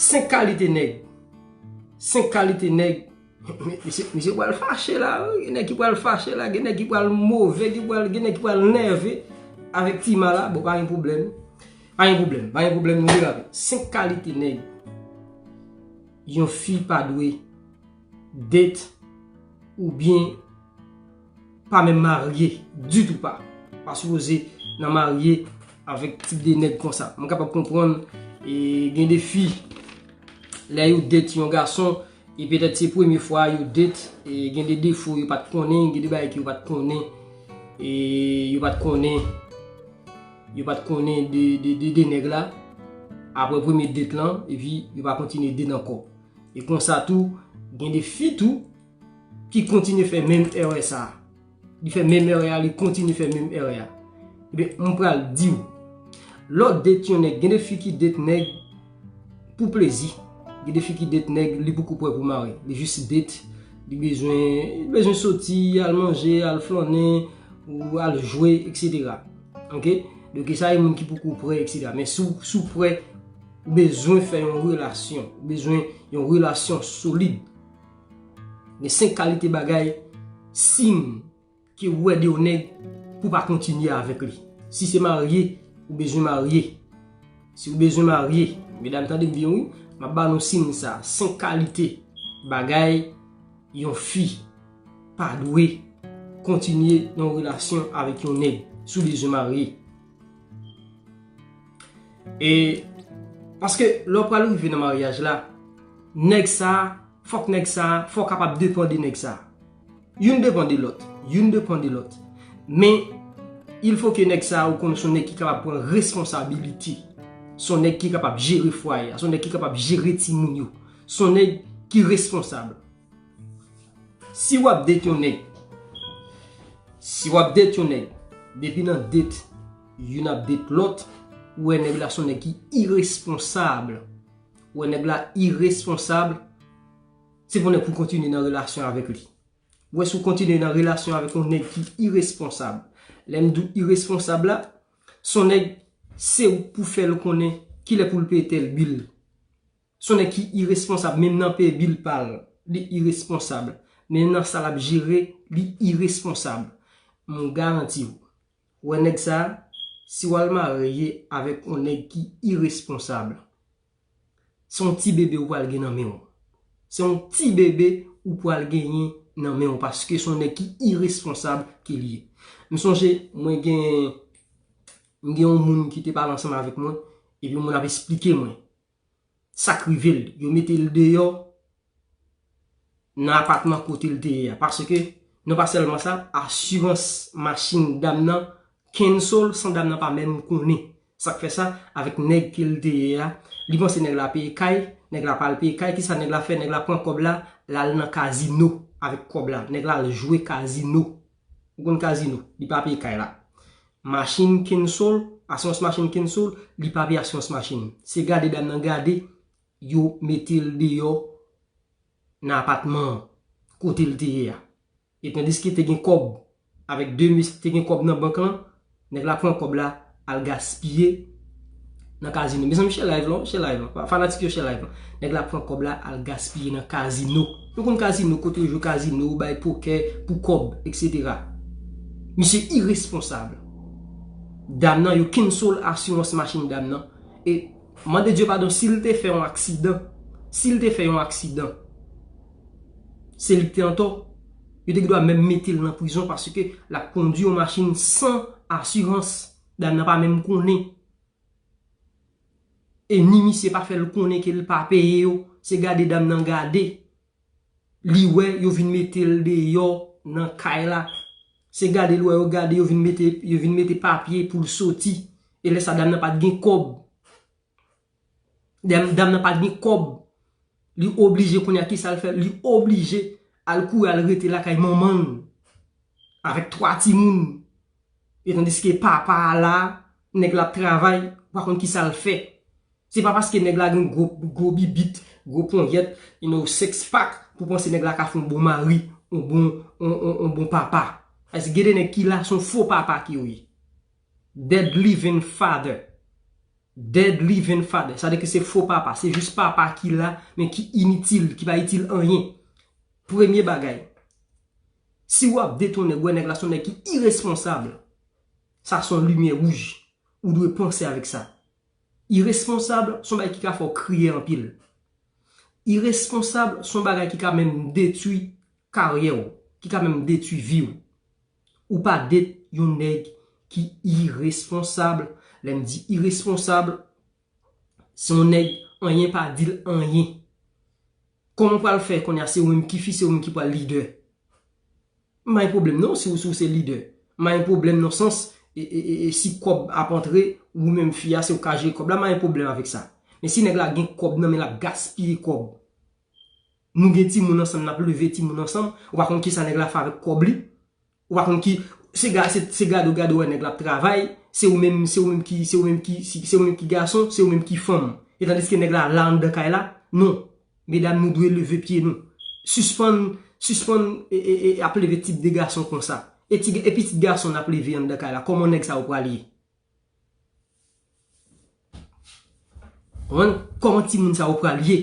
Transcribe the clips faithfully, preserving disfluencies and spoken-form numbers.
Senk kalite nèg. Senk kalite nèg. Misye, misye pral fache la, wi. Gen nèg ki pral fache la, gen nèg ki pral move, ki pral, gen nèg ki pral nève avèk Tima la. Bon, pa gen pwoblèm. Pa gen pwoblèm, pa gen pwoblèm, nou derape. Senk kalite nèg yon fi pa dwe date oubyen pa menm marye ditou pa. Pa sipoze nan marye avèk tip de nèg konsa. Mwen kapab konprann, e, gen de fi, lè yo date yon gason, e petèt se premye fwa yo date, e gen de defo yo pa t konnen, gen de bagay ke yo pa t konnen, e yo pa t konnen, yo pa t konnen de, de, de, de nèg la. Apre premye date lan, epi yo pa kontinye date ankò. E konsa tou, gen de fi tou ki kontinye fè menm erè sa a. Li fè menm erè a, li kontinye fè menm erè a. Ebyen, m pral di w, lè w date yon nèg, gen de fi ki date nèg pou plezi. Gen de fi ki date nèg, li poko prè pou marye. Li jis date, li bezwen, li bezwen soti, al manje, al flannen, ou al jwe, et cetera. Oke? Donk, sa e moun ki poko prè, et cetera. Men si w, si w prè, ou bezwen fè yon relasyon, ou bezwen yon relasyon solid. Gen senk kalite bagay, siy ke ou wè de yon nèg pou pa kontinye avèk li. Si se marye, ou bezwen marye. Si ou bezwen marye, medam, tande m byen, wi, m ap ba nou siy sa. Senk kalite bagay yon fi pa dwe kontinye nan yon relasyon avèk yon nèg si w bezwen marye. E, paske lè w pral rive nan maryaj la, nèg sa, fòk nèg sa, fò w kapab depann de nèg sa. Youn depann de lòt, youn depann de lòt. Men, il faut que nèg sa, ou konn, se yon nèg ki kapab pran responsabilite. Se yon nèg ki kapab jere fwaye a, se yon nèg ki kapab jere timoun yo. Se yon nèg ki responsab. Si w ap date yon nèg, si w ap date yon nèg, depi nan date, youn ap date lòt, ou wè nèg la se yon nèg ki iresponsab. Ou wè nèg la iresponsab, se pou nèg pou kontinye nan relasyon avèk li. Ou wè si w kontinye nan relasyon avèk yon nèg ki iresponsab. Lè m di w iresponsab la, se yon nèg, se ou pou fè l konnen kilè pou l peye tèl bil. Se yon nèg ki iresponsab, menm nan peye bil pa l, li iresponsab. Menm nan sa l ap jere, li iresponsab. M garanti w. Ou wè nèg sa, si w al marye avèk yon nèg ki iresponsab, se yon ti bebe ou pral gen nan men w. Se yon ti bebe ou pral genyen nan men w, paske se yon nèg ki iresponsab ke l ye. M sonje, mwen gen, m gen yon moun ki te pale ansanm avèk mwen, epi moun ap esplike mwen sa k rive l. Yo mete l deyò nan apatman kote l te ye a. Paske, non pa sèlman sa, asirans machin dam nan cancel san dam nan pa menm konnen. Sa k fè sa, avèk nèg ke l te ye a, li panse nèg la peye kay, nèg la pa al peye kay, kisa nèg la fè? Nèg la pran kòb la, l al nan kazino avèk kòb la. Nèg la al jwe kazino. Ou konn kazino, li pa peye kay la. Machin cancel, asirans machin cancel, li pa peye asirans machin. Se gade dam nan gade, yo mete l deyò nan apatman an, kote l te ye a. E tandiske te gen kòb, avèk de mis, te gen kòb nan bank lan, nèg la pran kòb la, al gaspiye nan kazino. Mezanmi, share live lan, share live lan. Fanatik yo, share live lan. Nèg la pran kòb la, al gaspiye nan kazino. Nou konn kazino, kote yo jwe kazino, bay pokè pou kòb, et cetera. Misye iresponsab. Dam nan, yo cancel asirans machin dam nan. E mande Dye padon, si l te fè yon aksidan, si l te fè yon aksidan, se li k te antò. Yo te gen dwa menm mete l nan prizon paske l ap kondui yon machin san asirans. Dam nan pa menm konnen. E ni misye pa fè l konnen ke l pa peye yo. Se gade dam nan gade. Li wè yo vin mete l deyò nan kay la. Se gade l wè yo gade, yo vin mete, yo vin mete papye pou l soti. E lè sa dam nan pa t gen kòb. Dam, dam nan pa t gen kòb. Li oblije, kounye a kisa l fè? Li oblije al kouri al rete lakay manman l avèk twa timoun. E tandiske papa a la, nèg la ap travay, ou pa konn kisa l fè. Se pa paske nèg la gen gwo, gwo bibit, gwo ponyèt, you know, six pack, pou panse nèg la ka fè yon bon mari, yon bon, yon, yon, yon bon papa. Paske gen de nèg ki la, se yon fo papa ke yo ye. Dead living father. Dead living father. Sa vle di ke se fo papa. Se jis papa ki la, men ki initil, ki pa itil anyen. Premye bagay, si w ap date yon nèg, w wè nèg la se yon nèg ki iresponsab, sa se yon limyè wouj. Ou dwe panse avèk sa. Iresponsab se yon bagay ki ka fè w kriye anpil. Iresponsab se yon bagay ki ka menm detwi karyè w, ki ka menm detwi vi w. Ou pa date yon nèg ki iresponsab. Lè m di iresponsab, se yon nèg anyen pa di l anyen. Kòman w pral fè kounye a se ou menm ki fi, se ou menm ki pral lidè? M pa gen pwoblèm non si w, si w se lidè. M pa gen pwoblèm nan sans e, e, e, e si kòb ap antre, ou menm fi a, se ou ka jere kòb la, m pa gen pwoblèm avèk sa. Men si nèg la gen kòb nan men l ap gaspiye kòb, nou gen timoun ansanm, n ap leve timoun ansanm, ou pa konn kisa nèg la fè avèk kòb li, ou pa konn ki, se ga-, se, se gade w gade w wè nèg la ap travay, se ou menm, se ou menm ki, se ou menm ki, se, se ou menm ki gason, se ou menm ki fanm. E tandiske nèg la la anndan kay la, non. Medam, nou dwe leve pye nou. Sispann, sispann e, e, e, ap leve tip de gason konsa. E ti, e pitit gason n ap leve anndan kay la, kòman nèg sa yo pral ye? Konprann? Kòman timoun sa yo pral ye?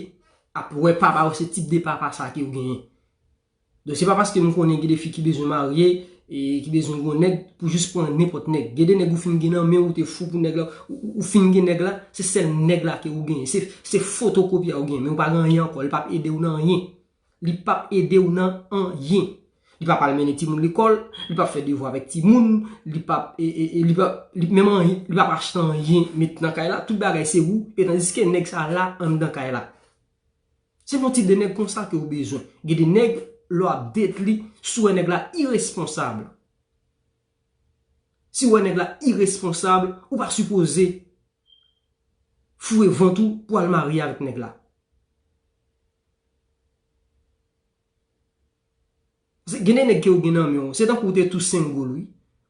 Ap wè papa yo se tip de papa sa ke yo genyen. Donk, se pa paske m konnen gen de fi ki bezwen marye, e ki bezwen gon nèg pou jis pran nenpòt nèg. Gen de nèg ou fin gen nan men w, ou te fou pou nèg la, ou, ou, ou fin gen nèg la, se sèl nèg la ke ou genyen. Se, se fotokopi a ou genyen, men ou pa gen anyen ankò, li p ap ede w nan anyen. Li p ap ede w nan anyen. Li p ap al mennen timoun lekòl, li p ap fè devwa avèk timoun, li p ap, e, e, e, li p ap, li, menm anyen, li p ap achte anyen met nan kay la, tout bagay se ou, e tandiske nèg sa la anndan kay la. Se yon tip de nèg konsa ke ou bezwen. Gen de nèg, lè w ap date li, si w wè nèg la iresponsab. Si w wè nèg la iresponsab, ou pa sipoze foure vant ou pou al marye avèk nèg la. Gen de nèg ke ou gen nan men w, se tankou ou te tou single, wi.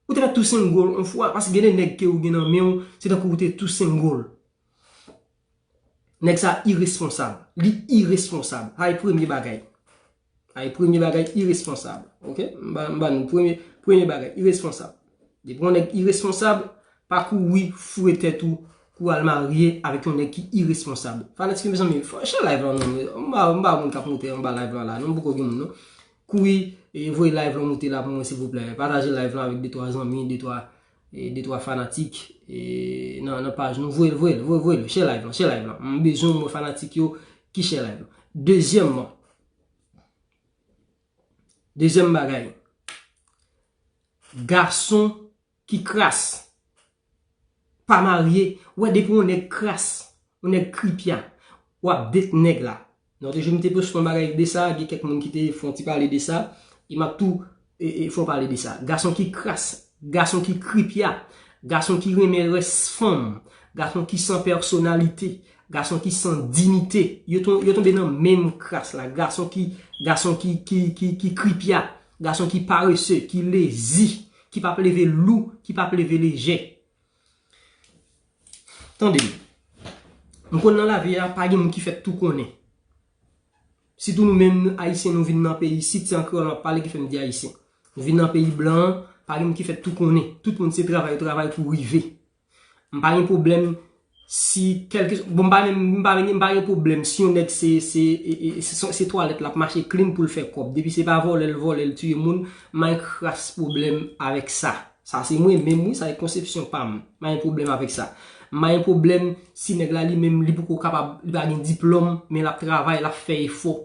Ou te mèt tou single yon fwa, paske gen de nèg ke ou gen nan men w, se tankou ou te tou single. Nèg sa iresponsab. Li iresponsab. Sa e premye bagay. Sa e premye bagay, iresponsab. Oke? M ba, m ba nou premye, premye bagay, iresponsab. Depi yon nèg iresponsab, pa kouri foure tèt ou pou al marye avèk yon nèg ki iresponsab. Fanatik, mezanmi, fò, share live la non. M ba, m ba moun k ap monte anba live la la. Non, poko gen moun non. Kouri, e, voye live la monte la pou mwen, silvouplè. Pataje live la avèk de twa zanmi, de twa, e, de twa fanatik, e, nan, nan paj nou. Voye l, voye l, voye, voye l. Share live la, share live la. M bezwen wè fanatik yo ki share live la. Dezyèmman, dezyèm bagay, gason ki kras, pa marye. Wè depi yon nèg kras, yon nèg kripya, w ap date nèg la. Lòt jou m te poste yon bagay de sa, gen kèk moun ki te fè yon ti pale de sa, e m ap tou, e, e, fè yon pale de sa. Gason ki kras, gason ki kripya, gason ki renmen rès fanm, gason ki san pèsonalite, gason ki san diyite. Yo ton-, yo tonbe nan menm kras la. Gason ki, gason ki, ki, ki, ki kripya, gason ki parese, ki lezi, ki p ap leve lou, ki p ap leve lejè. Tande m. M konn nan lavi a, pa gen moun ki fèt tou konnen. Sitou nou menm, nou, Ayisyen, nou vin nan peyi, si se an kreyòl m ap pale ki fè m di Ayisyen. Nou vin nan peyi blan an, pa gen moun ki fèt tou konnen. Tout moun se travay yo travay pou rive. M pa gen pwoblèm si kèlke, bon, m pa menm, m pa, m pa gen pwoblèm si yon nèg se, se, e, e, se, se twalèt l ap mache clean pou l fè kòb. Depi se pa vòlè l vòlè, l tiye moun, m pa gen kras pwoblèm avèk sa. Sa se mwen menm wi, sa se konsepsyon pa m. M pa gen pwoblèm avèk sa. M pa gen pwoblèm si nèg la li menm li poko kapab, li pa gen diplòm, men l ap travay, l ap fè efò.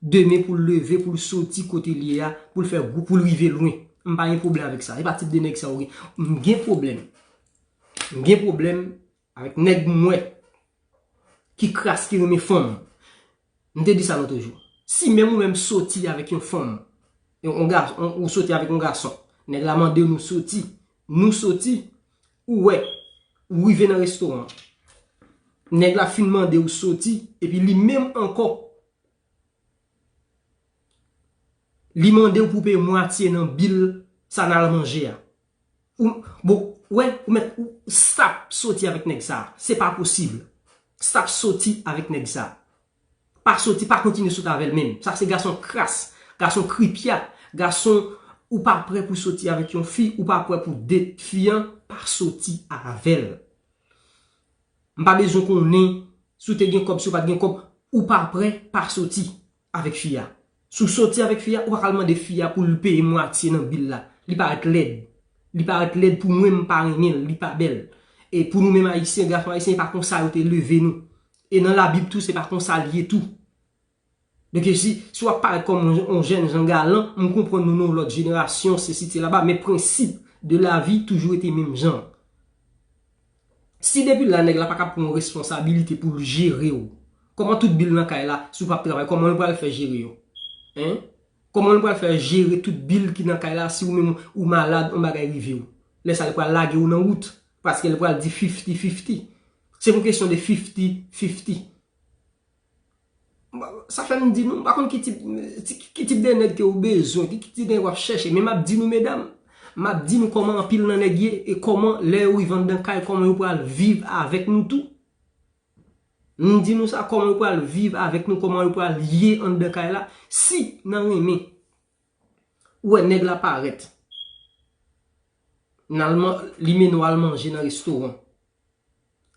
Demen pou l leve, pou l soti kote l ye a, pou l fè gwoup, pou l rive lwen. M pa gen pwoblèm avèk sa. Se pa tip de nèg sa ou gen. M gen pwoblèm. M gen pwoblèm avèk nèg m wè ki kras, ki renmen fanm. M te di sa lòt jou. Si menm ou menm soti avèk yon fanm, yon, yon gason, ou soti avèk yon gason, nèg la mande nou soti, nou soti, ou wè, ou rive nan restoran, nèg la fin mande ou soti, epi li menm ankò, li mande w pou peye mwatye nan bil sa n al manje a. Ou, bon, wè, ou mèt, ou stop soti avèk nèg sa. Se pa posib. Stop soti avèk nèg sa. Pa soti, pa kontinye soti avè l menm. Sa se gason kras, gason kripya, gason ou pa prè pou soti avèk yon fi, ou pa prè pou date fi an, pa soti avè l. M pa bezwen konnen si w te gen kòb, si w pa t gen kòb, ou pa prè, pa soti avèk fi a. Si w soti avèk fi a, ou pa ka al mande fi a pou l peye mwatye nan bil la. Li parèt lèd. Li parèt lèd pou mwen, m pa renmen l, li pa bèl. E pou nou menm Ayisyen, gason ayisyen, e pa konsa yo te leve nou. E nan Labib tou, se pa konsa l ye tou. Donk, si, si w ap parèt kòm yon, yon jèn jan galan, m konprann nou nan yon lòt jenerasyon, sesi, selaba, men prensip de lavi toujou rete menm jan. Si depi la nèg la pa ka pran yon responsabilite pou l jere w, kòman tout bil nan kay la, si w p ap travay, kòman l pral fè jere yo? Hein? Kòman l pral fè jere tout bil ki nan kay la si ou menm ou malad, yon bagay rive w? Lè sa a, l pral lage w nan wout, paske l pral di fifty fifty. Se yon kesyon de fifty fifty. Sa fè m di nou, m pa konn ki tip, ki, ki tip de nèg ke ou bezwen, ki, ki tip de nèg w ap chèche, men m ap di nou, medam, m ap di nou kòman anpil nan nèg ye, e kòman lè yo rive anndan kay, kòman yo pral viv avèk nou tou. M di nou sa, kòman yo pral viv avèk nou, kòman yo pral ye anndan kay la. Si nan renmen, ou wè nèg la parèt, nan al man-, li mennen w al manje nan restoran,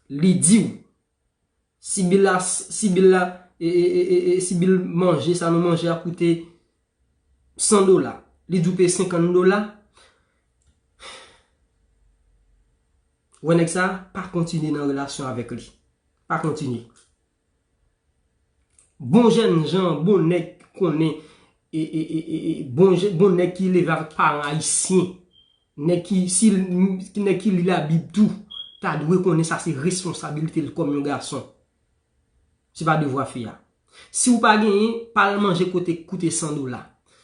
li di w, si bil la, si bil la, e, e, e, e, e, si bil manje, sa nou manje a koute san dola, li di w peye senkant dola, wè nèg sa, pa kontinye nan relasyon avèk li. Pa kontinye. Bon jèn jan, bon nèg konnen, e, e, e, e, e, bon, je- bon nèg ki leve avèk paran ayisyen, nèg ki, si, nèg ki li Labib tou, ta dwe konnen sa se responsabilite l kòm yon gason. Se pa devwa fi a. Si w pa genyen, pa al manje kote k koute san dola.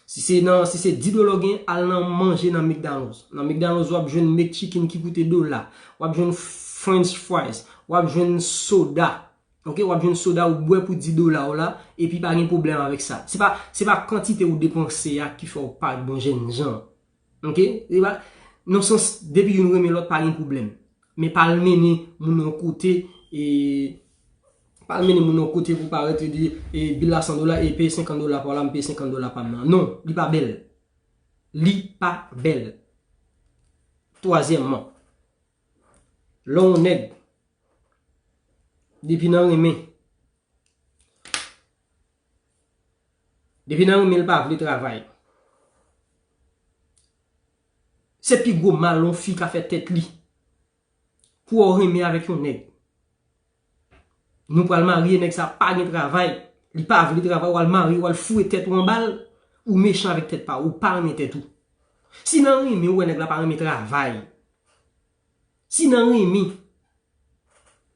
Si se nan, si se dis dola w gen, al nan manje nan McDonald's. Nan McDonald's, w ap jwenn McChicken ki koute dola. W ap jwenn French fries. W ap jwenn soda. Ok, w ap jwenn soda ou bwè pou dis dola w la, epi pa gen pwoblèm avèk sa. Se pa, se pa kantite ou depanse a ki fè w parèt bon jèn jan. Ok? Se pa, nan sans, depi youn renmen lòt, pa gen pwoblèm. Men pa al mennen moun yon kote, e, pa al mennen moun yon kote pou parèt e di, e, bil la san dola, e peye senkant dola pa w la, m peye senkant dola pa m nan. Non, li pa bèl. Li pa bèl. Twazyèmman, lè yon nèg, depi nan renmen, depi nan renmen, l pa vle travay. Se pi gwo mal yon fi ka fè tèt li. Pou w renmen avèk yon nèg. Nou pral marye, nèg sa pa gen travay. Li pa vle travay, w al marye, w al foure tèt ou anba l, ou mechan avèk tèt pa w, ou pa renmen tèt ou. Si nan renmen, ou wè nèg la pa renmen travay. Si nan renmen,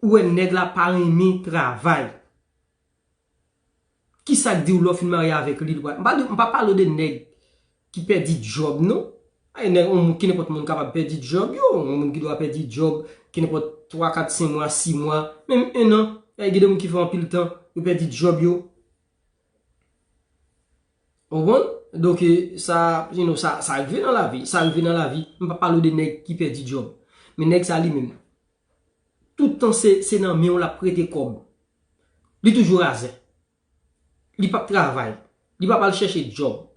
ou wè nèg la pa renmen travay. Kisa k di w lè w fin marye avèk li, li pral, m pa, m pa pale w de nèg ki pèdi djòb, non. Ay, nèg, yon moun, ki nenpòt moun kapab pèdi djòb yo, yon moun ki dwa pèdi djòb, ki nenpòt twa, kat, senk mwa, sis mwa, menm en an. Ay, gen de moun ki fè anpil tan, yo pèdi djòb yo. Ou konprann? Donk, e, sa, you know, sa, sa rive nan lavi, sa rive nan lavi. M pa pale w de nèg ki pèdi djòb. Men nèg sa li menm, tout tan se, se nan men w l ap prete kòb. Li toujou razè. Li p ap travay. Li p ap al chèche djòb.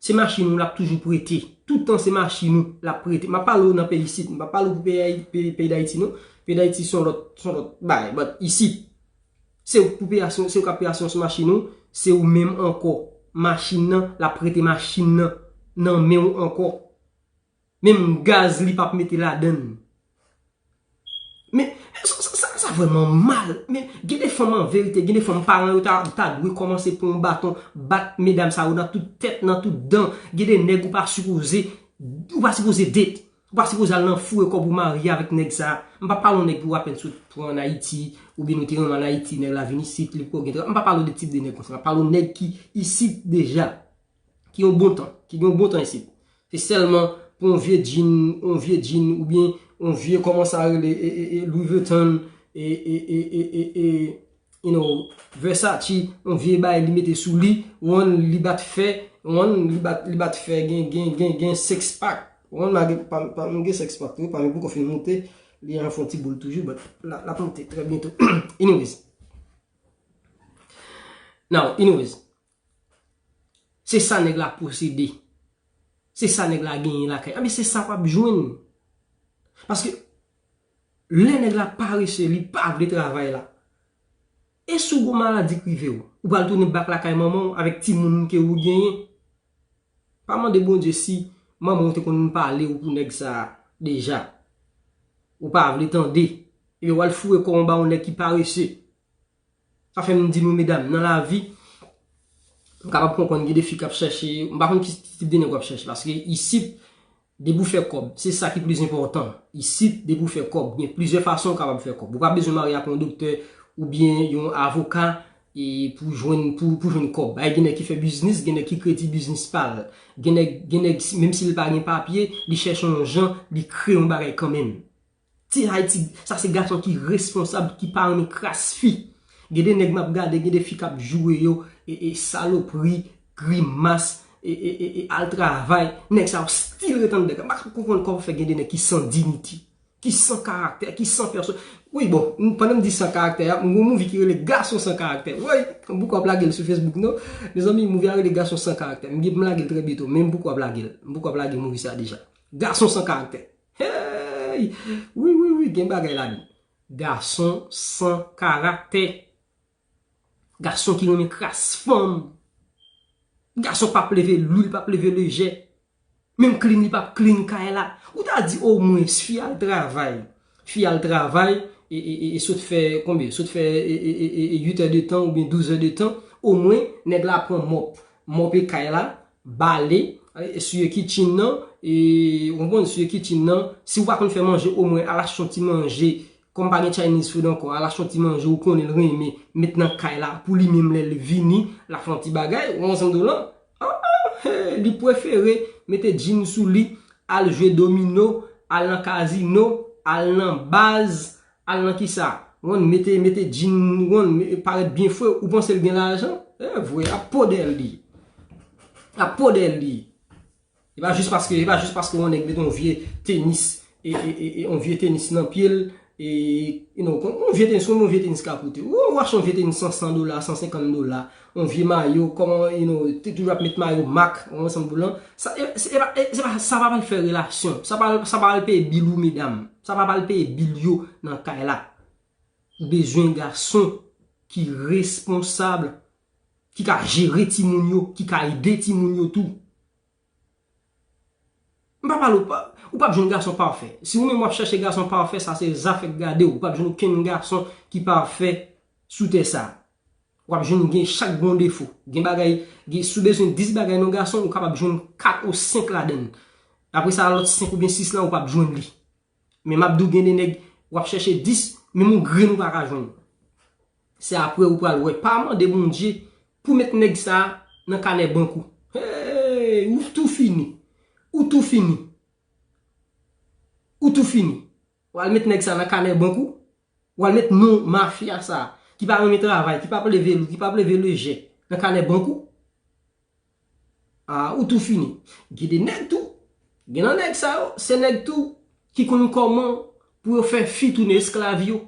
Se machin ou l ap toujou prete. Tout tan se machin ou l ap prete. M ap pale w nan peyi isit. M p ap pale w pou peyi Ayi-, peyi, peyi Dayiti, non. Peyi Dayiti se yon lòt, se yon lòt bagay. But isit, se ou pou peye asirans, se ou k ap peye asirans machin ou, se ou menm ankò. Machin nan, l ap prete machin nan nan men w ankò. Menm gaz li p ap mete ladan l. Men, sa, sa, sa, sa vrèman mal. Men, gen de fanm an verite, gen de fanm paran yo ta, ta dwe kòmanse pran yon baton, bat medam sa yo nan tout tèt, nan tout dan. Gen de nèg ou pa sipoze, ou pa sipoze date. Ou pa sipoze al nan foure kòb ou marye avèk nèg sa. M pa pale yon nèg ki w apèn sot pran an Ayiti, oubyen nou te renmen an Ayiti, nèg la vin isit, li poko gen travay. M pa pale w de tip de nèg konsa. M pale w nèg ki isit deja, ki yon bon tan, ki gen yon bon tan isit. Se sèlman pou yon vye djin, yon vye djin, oubyen yon vye, kòman sa rele, e, e, e, Louis Vuitton, e, e, e, e, e, e, you know, Versace, yon vye bagay li mete sou li, one, li bat fè, one, li bat, li bat fè, gen, gen, gen, gen six pack, one, ma gen, pa, pa, m gen six pack tou, pa m poko fin moute, li an fè yon ti boul toujou, but la, l ap moute trè byento. Anyways. Now, anyways. Se sa nèg la posede. Se sa nèg la genyen lakay. Anben, se sa w ap jwenn. Paske, Lè nèg la parese, li pa vle travay la. E si w gon maladi k rive w, ou pral tounen bak lakay manman w avèk timoun ke ou genyen? Pa mande Bondye si manman w te konn pale w pou nèg sa a deja. Ou pa vle tande. Ebyen, w al foure kò w anba yon nèg ki parese. Sa fè m di nou, medam, nan lavi, m kapab konprann gen de fi k ap chèche, m pa konn ki tip de nèg w ap chèche, paske isit, depi w fè kòb, se sa ki plis enpòtan. Isit, depi w fè kòb, gen plizyè fason w kapab fè kòb. Ou pa bezwen marye ak yon doktè oubyen yon avoka e pou jwenn, pou, pou jwenn kòb. Ay, gen nèg ki fè biznis, gen nèg ki kreye ti biznis pa l. Gen nèg, gen nèg, menm si l pa gen papye, li chèche yon jan, li kreye yon bagay kanmenm. Ti Ayiti, sa se gason ki responsab, ki pa renmen kras fi. Gen de nèg m ap gade, gen de fi k ap joure yo, e, e salopri, grimas, e, e, e, e al travay. Nèg sa yo still ret anndan. M pa konprann kòman fè gen de nèg ki san diyite, ki san karaktè, ki san pèsòn. Wi, bon, m, pandan m di san karaktè a, m gon movie ki rele Gason San Karaktè. Woy, m poko ap lage l sou Facebook, non. Mezanmi, movie a rele Gason San Karaktè. M gen pou m lage l trè byento, men m poko ap lage l. M poko ap lage movie sa deja. Gason San Karaktè. Hey! Wi, wi, wi, gen bagay ladan. Gason san karaktè. Gason ki renmen kras fanm. Gason p ap leve lou, li p ap leve lejè. Menm clean, li p ap clean kay la. Ou ta di omwen, fi al travay. Fi al travay, e, e, e, e sot fè, konbyen? Sot fè, e, e, e, e, e uit è de tan oubyen douz è de tan. Omwen, nèg la pran mòp. Mòpe kay la, bale, e, siye kitchen nan, e, ou konprann, siye kitchen nan. Si w pa konn fè manje, omwen al achte yon ti manje, kòm pa gen Chinese food ankò, al achte yon ti manje ou konnen l renmen, met nan kay la, pou li menm lè l vini, l ap fè yon ti bagay, ou konprann sa m di w lan? Ah, he, li prefere mete jean sou li, al jwe domino, al nan kazino, al nan baz, al nan kisa? Ou konn mete, mete jean, ou konn me-, parèt byen fre, ou panse l gen lajan? E vre, ap po dèyè l li. Ap po dèyè l li. E pa jis paske, e pa jis paske yon nèg mete yon vye tenis, e, e, e, e yon vye tenis nan pye l, e, you know, kon, yon vye tenis, konbyen yon vye tenis ka koute? Ou, ou achte yon vye tenis san, san dola, san senkant dola, yon vye mayo, kòman, you know, te toujou ap met mayo mak, yon ansanm boul lan. Sa, e, se, e pa, e, se pa, sa pa pral fè relasyon. Sa pa, sa pa pral peye bil ou, medam. Sa pa pral peye bil yo nan kay la. Ou bezwen gason ki responsab, ki ka jere timoun yo, ki ka ede timoun yo tou. M pa pale ou pa, ou p ap jwenn gason pafè. Si ou menm w ap chèche gason pafè, sa se zafè k gade w. Ou p ap jwenn okenn gason ki pafè sou tè sa. W ap jwenn gen chak gon defo. Gen bagay, gen, si w bezwen dis bagay nan gason, ou kapab jwenn kat ou senk ladan l. Apre sa, lòt senk oubyen sis lan, ou p ap jwenn li. Men m ap di w, gen de nèg, w ap chèche dis, menm yon grenn ou pa ka jwenn. Se apre ou pral wè. Pa mande Bondye pou met nèg sa a nan kanè bank ou. Hey, ou tou fini. Ou tou fini. Ou tou fini. W al met nèg sa a nan kanè bank ou. W al met non mafya sa a, ki pa renmen travay, ki p ap leve lou, ki p ap leve lejè, nan kanè bank ou. Ah, ou tou fini. Gen de nèg tou. Gen nan nèg sa yo, se nèg tou ki konn kòman pou yo fè fi tounen esklav yo.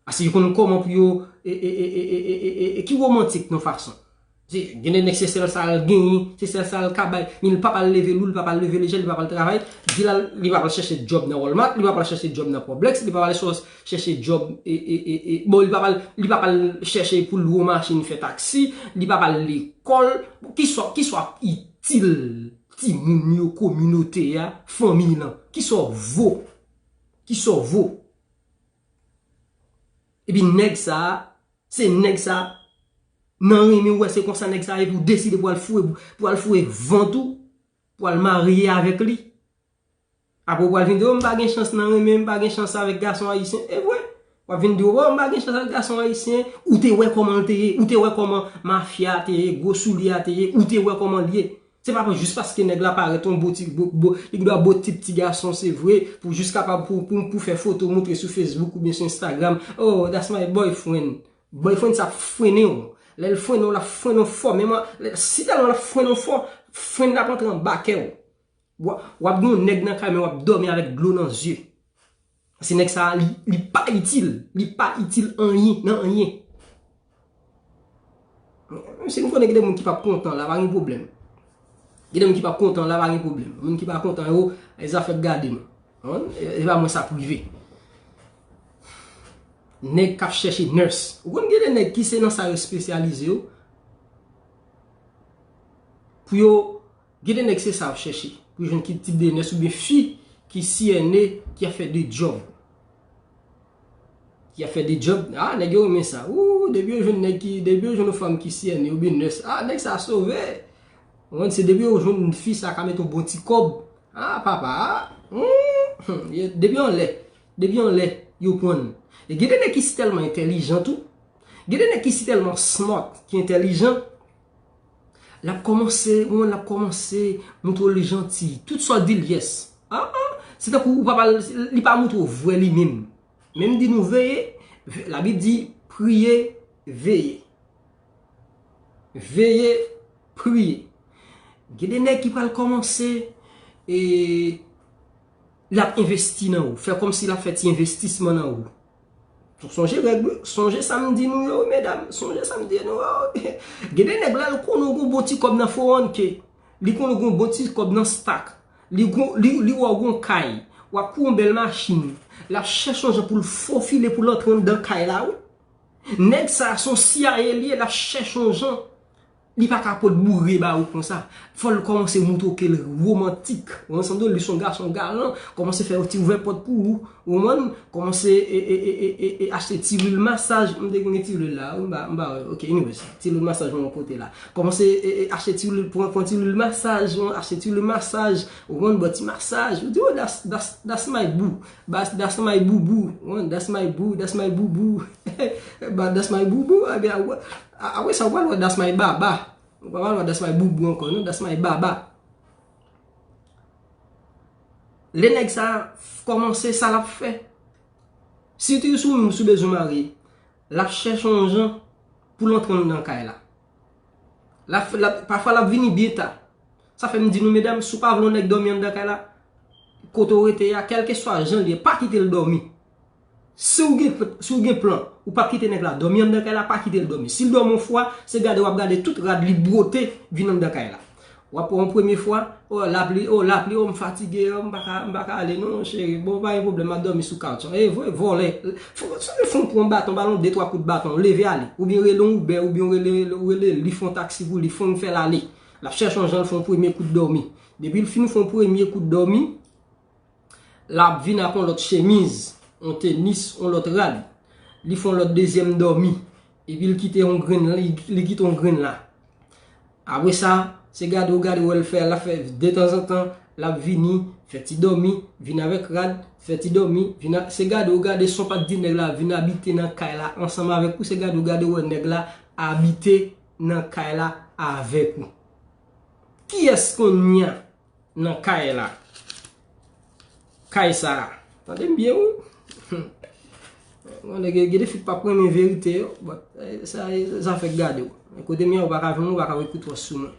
Ase yo konn kòman pou yo, e, e, ki womantik nan fason. Se, gen de nèg se sèl sa l genyen, se sèl sa l ka bay, men li pa pral leve lou, li pa pral leve lejè, li pa pral travay, li pa pral chèche djòb nan Walmart, li pa pral chèche djòb nan Publix, li pa pral chèche djòb, e, e, e, e, bon, li pa pral, li pa pral chèche pou l lwe yon machin, fè taksi, li pa pral lekòl, bon, kisa, kisa w ap itil timoun yo, kominote a, fanmi lan, kisa w vo, kisa w vo. Epi nèg sa a, se nèg sa a, nan renmen w wè se konsa nèg sa a ye pou w deside pou al foure, pou al foure vant ou, pou al marye avèk li. Apre w pral vin di, o, m pa gen chans nan renmen, m pa gen chans avèk gason ayisyen. E vre, w ap vin di, o, m pa gen chans avèk gason ayisyen. Ou te wè kòman l te ye, ou te wè kòman mafya a te ye, gwo soulye a te ye, ou te wè kòman l ye. Se pa jis paske nèg la parèt yon bo ti, bo, bo, li gendwa bo tip ti gason, se vre, pou jis kapab pou, pou, pou fè foto montre sou Facebook oubyen sou Instagram. Oh, that's my boyfriend. Boyfriend sa ap frennen w. Lè l frennen w, l ap frennen w fò. Men mwen, lè, si tèlman l ap frennen w fò, fren nan ap antre anba kè w. W ap, w ap gen yon nèg nan kay, men w ap dòmi avèk dlo nan zye. Paske nèg sa a, li, li pa itil. Li pa itil anyen, nan anyen. Si nou konnen gen de moun ki p ap kontan la, pa gen pwoblèm. Gen de moun ki p ap kontan la, pa gen pwoblèm. Moun ki pa kontan yo, e zafè k gade nou. Konprann? E, e pa mwen sa prive. Nèg k ap chèche nurse. Ou konn gen de nèg ki se nan sa yo espesyalize yo. Pou yo, gen de nèg se sa y ap chèche. Pou yo jwenn ki tip de nurse oubyen fi ki C N A ki ap fè de job. Ki ap fè de job. Ah, nèg yo renmen sa. Ou, depi yo jwenn nèg ki, depi yo jwenn yon fanm ki C N A oubyen nurse. Ah, nèg sa sove. Ou konn se depi yo jwenn fi sa ka mete yon bon ti kòb. Ah, papa. Ah. Hmm. Depi anlè. Depi anlè, yo pran. E gen de nèg ki si tèlman entèlijan tou. Gen de nèg ki si tèlman smart, ki entèlijan. L ap kòmanse, ou konn, l ap kòmanse montre w li janti. Tout sa w di l yes. Ah, ah. Se tankou ou pa pral, li pa montre w vrè li menm. Men m di nou veye, ve- Labib di priye, veye. Veye, priye. Gen de nèg ki pral kòmanse e l ap envesti nan ou. Fè kòmsi l ap fè ti envestisman nan ou. Sonje règ, sonje sa m di nou yo, medam. Sonje sa m di nou yo. Gen de nèg la, l konnen w gon bon ti kòb nan four one K. Li konnen w gon bon ti kòb nan stock. Li gon, li, li wè w gon kay. W ap kouri yon bèl machin. L ap chèche yon jan pou l fofile pou l antre anndan kay la, wi. Nèg sa a, se yon C I A li ye, l ap chèche yon jan. Li pa ka pot boure ba ou konsa. Fò l kòmanse moutre w ke l womantik. Ou konprann sa m di w? Li se yon gason galan. Kòmanse fè yon ti ouvè pòt pou ou. Ou konprann? Kòmanse e, e, e, e, e, e, achte ti lwil masaj. M te gen ti lwil la. M pa, m pa wè. Ok, anyways. Ti lwil masaj mwen yon kote la. Kòmanse e, e, achte ti lwil, pran, pran ti lwil masaj. Achte ti lwil masaj. Ou konprann? Bò ti masaj. Ou di, oh, that's, that's, that's my boo. That's, that's my boo boo. Ou konprann? That's my boo, that's my boo boo. But that's my boo boo. Ebyen, apre sa, ou pral wè that's my baba. Ou pa pral wè that's my boo boo ankò, non, that's my baba. Lè nèg sa kòmanse, sa l ap fè. Sitou si w menm si w bezwen marye, l ap chèche yon jan pou l antre anndan kay la. L ap, l ap, pafwa l ap vini byen ta. Sa fè m di nou, medam, si w pa vle yon nèg dòmi anndan kay la, kote w rete a, kèlkeswa jan l ye, pa kite l dòmi. Si w gen, si w gen plan, ou p ap kite nèg la dòmi anndan kay la, pa kite l dòmi. Si l dòmi yon fwa, se gade w ap gade tout rad li bwote vin anndan kay la. W ap pran yon premye fwa, oh, lapli, oh, lapli, oh, m fatige, oh, m pa ka, m pa ka ale, non, cheri. Bon, pa gen pwoblèm, m ap dòmi sou kawch. E vre, vòlè. Fò, fò, fò w pran baton, ba l yon de twa kout baton, leve ale. Oubyen rele yon Uber, oubyen w rele, w rele li fè yon taksi pou li, fè l ale. L ap chèche yon jan l fè yon premye kout dòmi. Depi l fin fè yon premye kout dòmi, l ap vin ak yon lòt chemiz, yon tenis, yon lòt rad. Li fè yon lòt dezyèm dòmi. Epi l kite yon grenn la, li, li kite yon grenn la. Apre sa, se gade w gade wè l fè, l ap fè detanzantan, l ap vini, fè ti dòmi, vin avèk rad, fè ti dòmi, vin a, se gade w gade si w pa t di nèg la vin abite nan kay la ansanm avèk ou, se gade w gade wè nèg la abite nan kay la avèk ou. Kiyès kounye a nan kay la. Kay sa a. Tande m byen, wi. Bon, nèg, gen de fi k p ap renmen verite yo. Bon, eh, sa, eh, zafè k gade w. Kote m ye a, ou pa ka jwenn mwen, ou pa ka wè kout wòch sou mwen.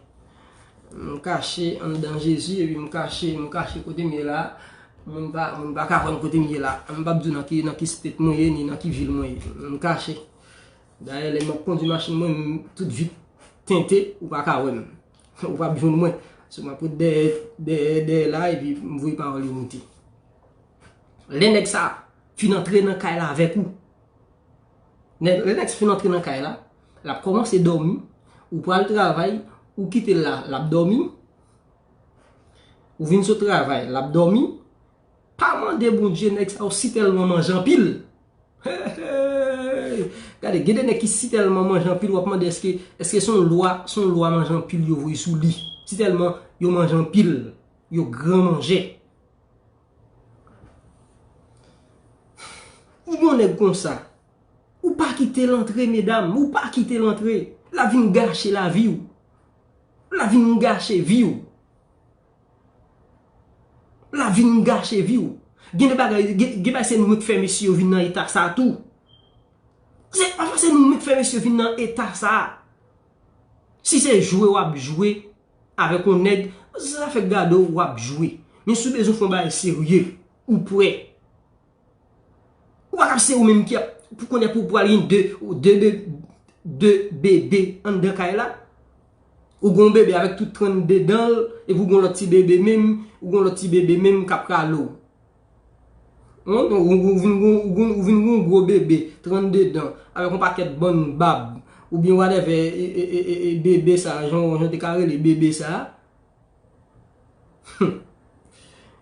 M kache anndan Jezi, epi m kache, m kache kote m ye la. Moun pa, moun pa ka wè m kote m ye la. M p ap di w nan ki, nan ki state mwen ye, ni nan ki vil mwen ye. M kache. Dayè, lè m ap kondui machin mwen, m, tout vit tente, ou pa ka wè m. Ou p ap jwenn mwen. So, m ap ret dèyè, dèyè, dèyè la, epi m voye pawòl yo moute. Lè nèg sa a fin antre nan kay la avèk ou, nèg, lè nèg sa fin antre nan kay la, l ap kòmanse dòmi, ou pral travay, ou kite l la, l ap dòmi, ou vin sot travay, l ap dòmi, pa mande Bondye nèg sa yo si tèlman manje anpil. Hey, hey. Gade, gen de nèg ki si tèlman manje anpil, w ap mande èske, èske se yon lwa, se yon lwa manje anpil yo voye sou li. Si tèlman yo manje anpil, yo gran manjè. Ou gon nèg konsa, ou pa kite l antre, medam, ou pa kite l antre. L ap vin gache lavi w. L ap vin gache vi w. L ap vin gache vi w. Gen de bagay, gen, gen bagay se nou menm k fè mesye yo vin nan eta sa a tou. Se, pafwa se nou menm k fè mesye yo vin nan eta sa a. Si se jwe w ap jwe avèk yon nèg, se zafè gade w w ap jwe. Men si w bezwen fè yon bagay serye, ou prè. Ou pa ka se ou menm ki ap, pou konnen pou pral gen de, de, de, de bebe anndan kay la. Ou gon bebe avèk tout trannde dan l, epi ou gon lòt ti bebe menm, ou gon lòt ti bebe menm k ap rale w. Ou, ou, ou vin gon, ou, gon- ou vin gon gwo bebe, trannde dan, avèk yon pakèt bann bab, oubyen whatever, e, e, e, e, e, bebe sa, jan, jan te ka rele bebe sa.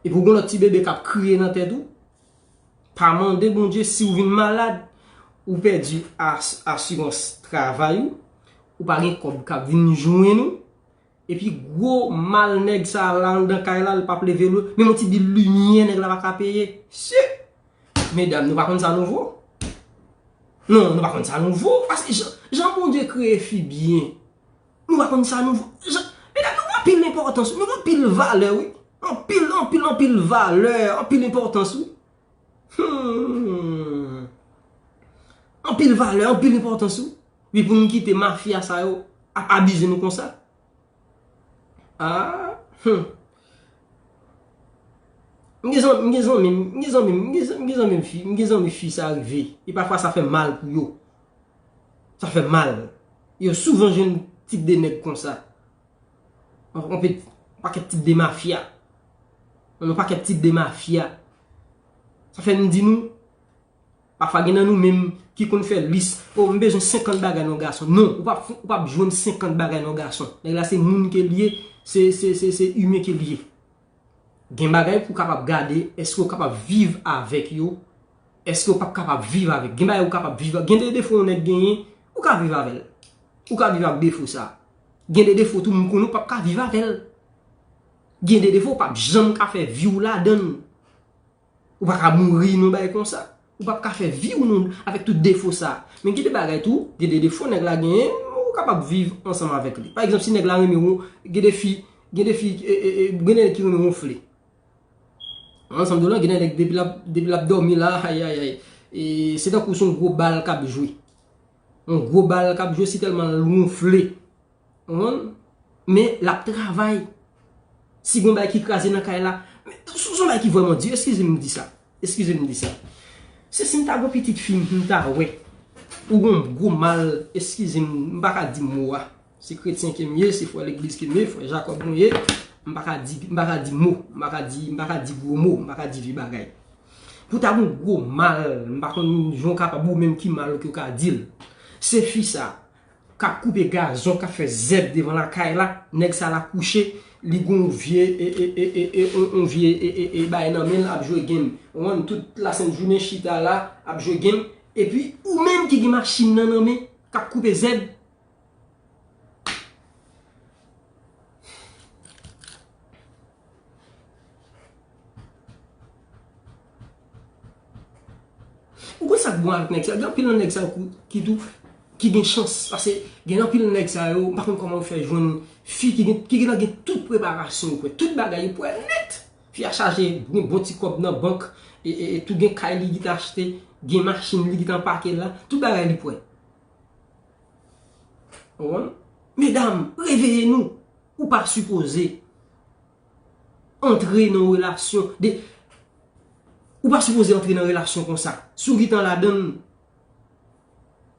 Epi w gon lòt ti bebe k ap kriye nan tèt ou. Pa mande Bondye si w vin malad, ou pèdi as- asirans travay ou, ou pa gen kòb k ap vin jwenn ou, epi gwo mal nèg sa la anndan kay la, l p ap leve l, menm yon ti bil limyè nèg la pa ka peye. Sye! Medam, nou pa konn sa nou vo? Non, nou pa konn sa nou vo, paske jan, jan Bondye kreye fi byen, nou pa konn sa nou vo. Jan, medam, nou gen anpil enpòtans, nou gen anpil valè, wi. Anpil, anpil, anpil valè, anpil enpòtans, wi. Hmm. Anpil valè, anpil enpòtans, wi. Wi, pou nou kite mafya sa yo ap abize nou konsa. Ah, hmm. M gen zanmi, m gen zanmi, m gen zanmi, m gen zanmi, m gen zanmi fi, m gen zanmi fi sa rive. E pafwa sa fè mal pou yo. Sa fè mal. Yo souvan jwenn tip de nèg konsa. Yon, yon pe- pakèt tip de mafya. Yon pakèt tip de mafya. Sa fè m di nou, pafwa gen nan nou menm ki konn fè lis, "Oh, m bezwen senkant bagay nan yon gason." Non, ou p ap, ou p ap jwenn senkant bagay nan yon gason. Nèg la se moun ke l ye, se, se, se, se imen ke l ye. Gen bagay pou w kapab gade, èske w kapab viv avèk yo, èske w p ap kapab viv avèk. Gen bagay ou kapab viv, gen de defo yon nèg genyen, ou ka viv avè l. Ou ka viv ak defo sa. Gen de defo tou moun konnen ou p ap ka viv avè l. Gen de defo ou p ap janm ka fè vi w ladan l. Ou pa ka mouri non bagay konsa. Ou p ap ka fè vi w non avèk tout defo sa. Men gen de bagay tou, gen de defo nèg la genyen, ou kapab viv ansanm avèk li. Pa egzanp, si nèg la renmen won, gen de fi, gen de fi, e, e, e, gen de nèg ki renmen wonfle. Ansanm de lan, gen de nèg depi l ap, depi l ap dòmi la, ay, ay, ay. E se tankou se yon gwo bal k ap jwe. Yon gwo bal k ap jwe, si tèlman l wonfle. Ou konprann? Men l ap travay. Si gon bagay ki kraze nan kay la, men, se, se yon bagay ki vrèman di, eskize m di sa. Eskize m di sa. Se si m ta gon pitit fi m, m ta wè. Ou gon gwo mal, eskize m, m pa ka di mo a. Se kretyen ke m ye, se frè legliz ke m ye, frè Jakòb mwen ye. M pa ka di, m pa ka di mo, m pa ka di, m pa ka di gwo mo, m pa ka di vye bagay. Pou ta gon gwo mal, m pa konn jan w kapab ou menm ki mal ke w ka di l. Se fi sa k ap koupe gazon, k ap fè zèb devan lakay la, nèg sa l ap kouche, li gon vye, e, e, e, e, e, on, on vye, e, e, e, bagay nan men l, ap jwe game. Ou konprann, tout lasent jounen chita la, ap jwe game. Epi, ou menm ki gen machin nan nan men, k ap koupe zèb, Ou konn sa k bon avèk nèg sa yo? Gen anpil nan nèg sa yo kou- ki tou, ki gen chans. Paske gen anpil nan nèg sa yo, m pa konn kòman yo fè jwenn fi ki gen, ki gentan gen tout preparasyon yo prè. Tout bagay yo prè nèt. Fi a chaje, gen bon ti kòb nan bank, e, e, e tou gen kay li gentan achte, gen machin li gentan pake la, tout bagay li prè. Ou konprann? Medam, reveye nou. Ou pa sipoze antre nan yon relasyon de, ou pa sipoze antre nan relasyon konsa. Si w gentan ladan l,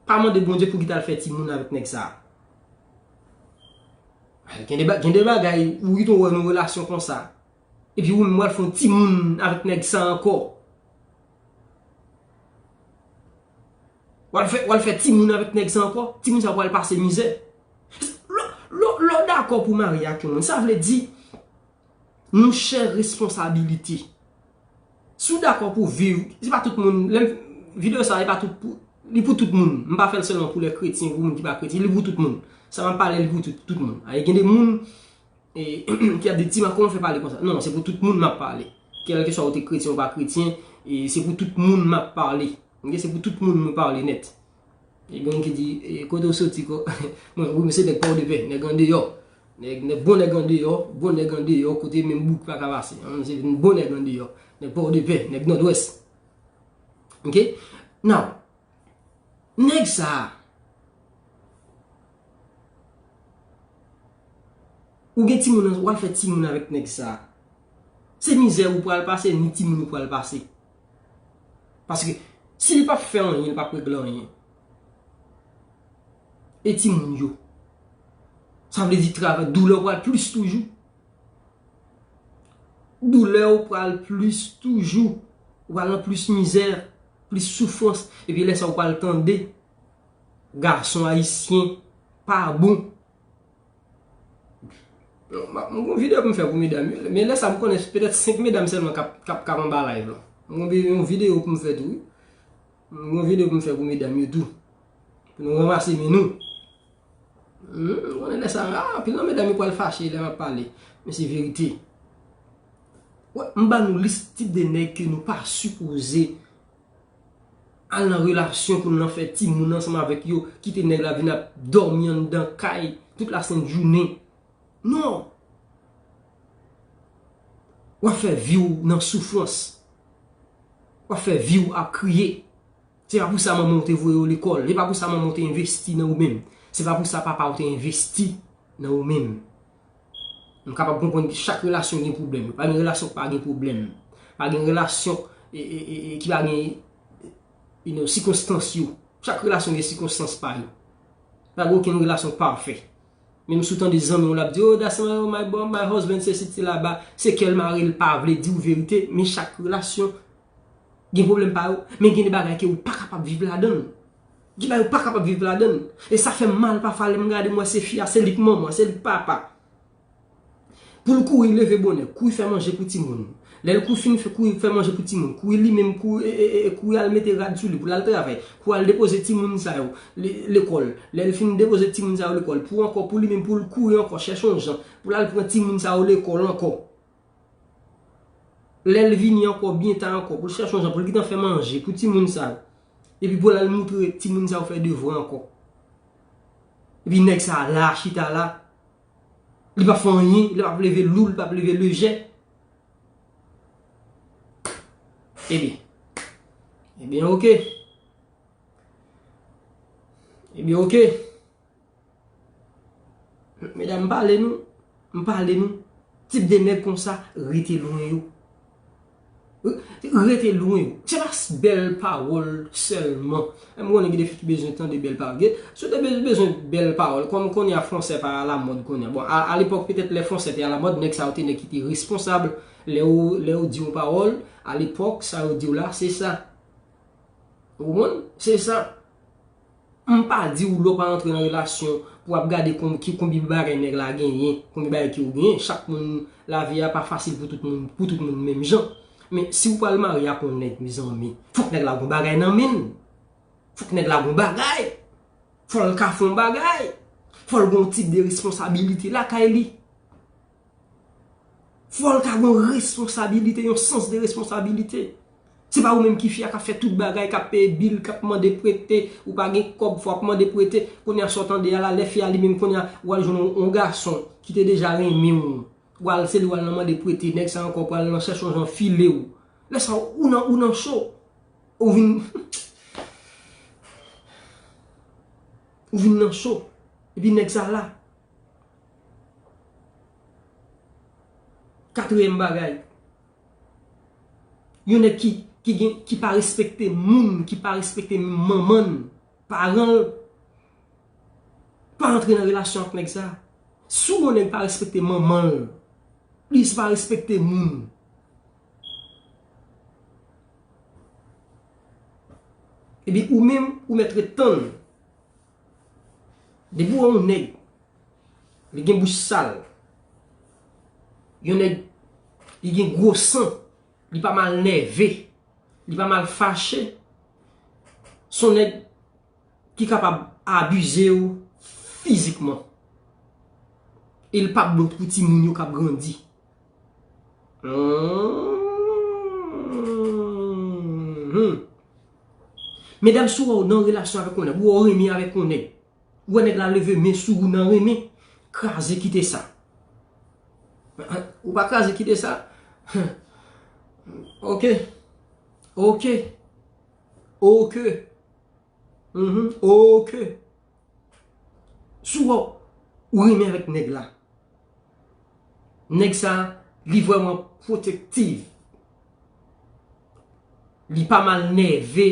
pa mande Bondye pou w gentan al fè timoun avèk nèg sa a. Gen de ba- gen de bagay, ou gentan wè nan yon relasyon konsa. Epi ou menm w al fè yon timoun avèk nèg sa ankò. W al fè, w al fè timoun avèk nèg sa ankò. Timoun sa pral pase mizè. Lè, lè, lè w dakò pou w marye ak yon moun, sa vle di nou share responsabilite. Si w dakò pou w viv, se pa tout moun, lè m, videyo sa, e pa tout pou, li pou tout moun. M pa fè l sèlman pou lè kretyen, pou moun ki pa kretyen, li pou tout moun. Sa m ap pale, li pou tout, tout moun. Ay, gen de moun, e, ki ap di, "Timan, kòman w fè pale konsa?" Non, se pou tout moun m ap pale. Kèlkeswa ou te kretyen ou pa kretyen, e se pou tout moun m ap pale. Ok, se pou tout moun mwen pale nèt. E gen moun ki di, "E, kote w soti ko?" Mwen, wi, mwen se nèg Pòdepè, nèg andeyò. Nèg, nèg bon nèg andeyò, bon nèg andeyò, kote menm boug pa ka pase. An, se bon nèg andeyò. Nèg Pòdepè, nèg Nòdwès. Ok? Now, nèg sa a, ou gen timoun, w al fè timoun avèk nèg sa a. Se mizè ou pral pase, ni timoun ou pral pase. Paske si li p ap fè anyen, li p ap regle anyen. E timoun yo. Sa vle di travay, doulè w pral plis toujou. Doulè w pral plis toujou. Ou pral nan plis mizè, plis soufrans. Epi lè sa ou pral tande gason ayisyen pa bon. M gon videyo pou m fè pou medam yo. Men lè sa m konnen petèt senk medam sèlman k ap, k ap, k ap anba live lan. M gon vi- yon videyo pou m fè tou, wi. M gon videyo pou m fè pou medam yo tou. Pou nou ranmase men nou. Hmm, m konnen lè sa, ah, anpil nan medam yo pral fache lè m ap pale. Men se verite. Wè, m ba nou lis tip de nèg ke nou pa sipoze al nan relasyon pou n al fè timoun ansanm avèk yo, kite nèg la vin ap dòmi anndan kay tout lasent jounen. Non! W ap fè vi w nan soufrans. W ap fè vi w ap kriye. Se pa pou sa manman w te voye w lekòl. Se pa pou sa manman w te envesti nan ou menm. Se pa pou sa papa w te envesti nan ou menm. M kapab konprann ke chak relasyon gen pwoblèm. Pa gen relasyon k pa gen pwoblèm. Pa gen relasyon e, e, e, e, ki pa gen, you know, sikonstans yo. Chak relasyon gen sikonstans pa yo. Pa gen okenn relasyon k pafè. Menm si w tande zanmi w l ap di, "Oh, that's my, my, bo- my husband, se siti laba." Se kè l mare, l pa vle di w verite. Men chak relasyon gen pwoblèm pa yo. Men gen de bagay ke ou pa kapab viv ladan l. Gen bagay ou pa kapab viv ladan l. E sa fè m mal pafwa lè m gade m wè se fi a, se li k manman, se li k papa. Pou l kouri leve bonè, kouri fè manje pou timoun. Lè l kouri fin fè, kouri fè manje pou timoun, kouri li menm, kouri, e, e, e, kouri al mete rad sou li pou l al travay, kouri al depoze timoun sa yo le- lekòl. Lè l fin depoze timoun sa yo lekòl, pou ankò, pou li menm, pou l kouri ankò, chèche yon jan, pou l al pran timoun sa yo lekòl ankò. Lè l vini ankò, byen ta ankò, pou l chèche yon jan, pou l gentan fè manje pou timoun sa yo. Epi pou l al moutre timoun sa yo fè devwa ankò. Epi nèg sa la, chita la, li p ap fè anyen, li p ap leve lou, li p ap leve lejè. Ebyen, ebyen, oke. Ebyen, oke. Medam, m pale nou, m pale nou. Tip de nèg konsa, rete lwen yo. Rete lwen yo. Se pa s- bèl pawòl sèlman. M konnen gen de fi ki bezwen tande bèl pawòl. Gen, si w te be- bezwen bèl pawòl, kòm kounye a fransè pa alamòd kounye a. Bon, a, alepòk, petèt, lè fransè te alamòd, nèg sa yo te nèg ki te responsab. Lè yo, lè yo di yon pawòl, alepòk, sa yo di w la, se sa. Ou konprann? Se sa. M pa di w lè w pa antre nan relasyon pou w ap gade kon- ki- konbyen bagay nèg la genyen, konbyen bagay ke w genyen. Chak moun, lavi a pa fasil pou tout moun, pou tout moun menm jan. Men si w pral marye ak yon nèg, mezanmi, fòk nèg la gon bagay nan men l. Fòk nèg la gon bagay. Fò l ka fè yon bagay. Fò l gon tip de responsabilite lakay li. Fò l ka gon responsabilite, yon sans de responsabilite. Se pa ou menm ki fi a k ap fè tout bagay, k ap peye bil, k ap mande prete, ou pa gen kòb, fò w ap mande prete. Kounye a sa w tande a la, lè fi a li menm, kounye a w al jwenn yon, yon gason ki te deja renmen w, w al se li w al nan mande prete, nèg sa ankò pral nan chèche yon jan file w. Lè sa ou nan, ou nan cho. Ou vin, ou vin nan cho. Epi nèg sa la. Katriyèm bagay, yon nèg ki, ki gen, ki pa respekte moun, ki pa respekte manman l, paran l, pa antre nan relasyon ak nèg sa. Si w wè yon nèg pa respekte manman l, li pa respekte moun, epi ou menm, ou mèt ret tann. Depi w wè yon nèg, li gen bouch sal, yon nèg, li gen gwo san, li pa mal nève, li pa mal fache, se yon nèg ki kapab abize w fizikman. E l p ap bon pou timoun yo k ap grandi. Hmm. Medam, si w wè w nan relasyon avèk yon nèg, ou wè w renmen avèk yon nèg, ou wè nèg la leve men sou ou nan renmen, kraze kite sa. Ou pa kraze kite sa. Ok. Ok. Ok. Mhm. Ok. Si w wè w renmen avèk nèg la, nèg sa, li vrèman pwotektif. Li pa mal nève.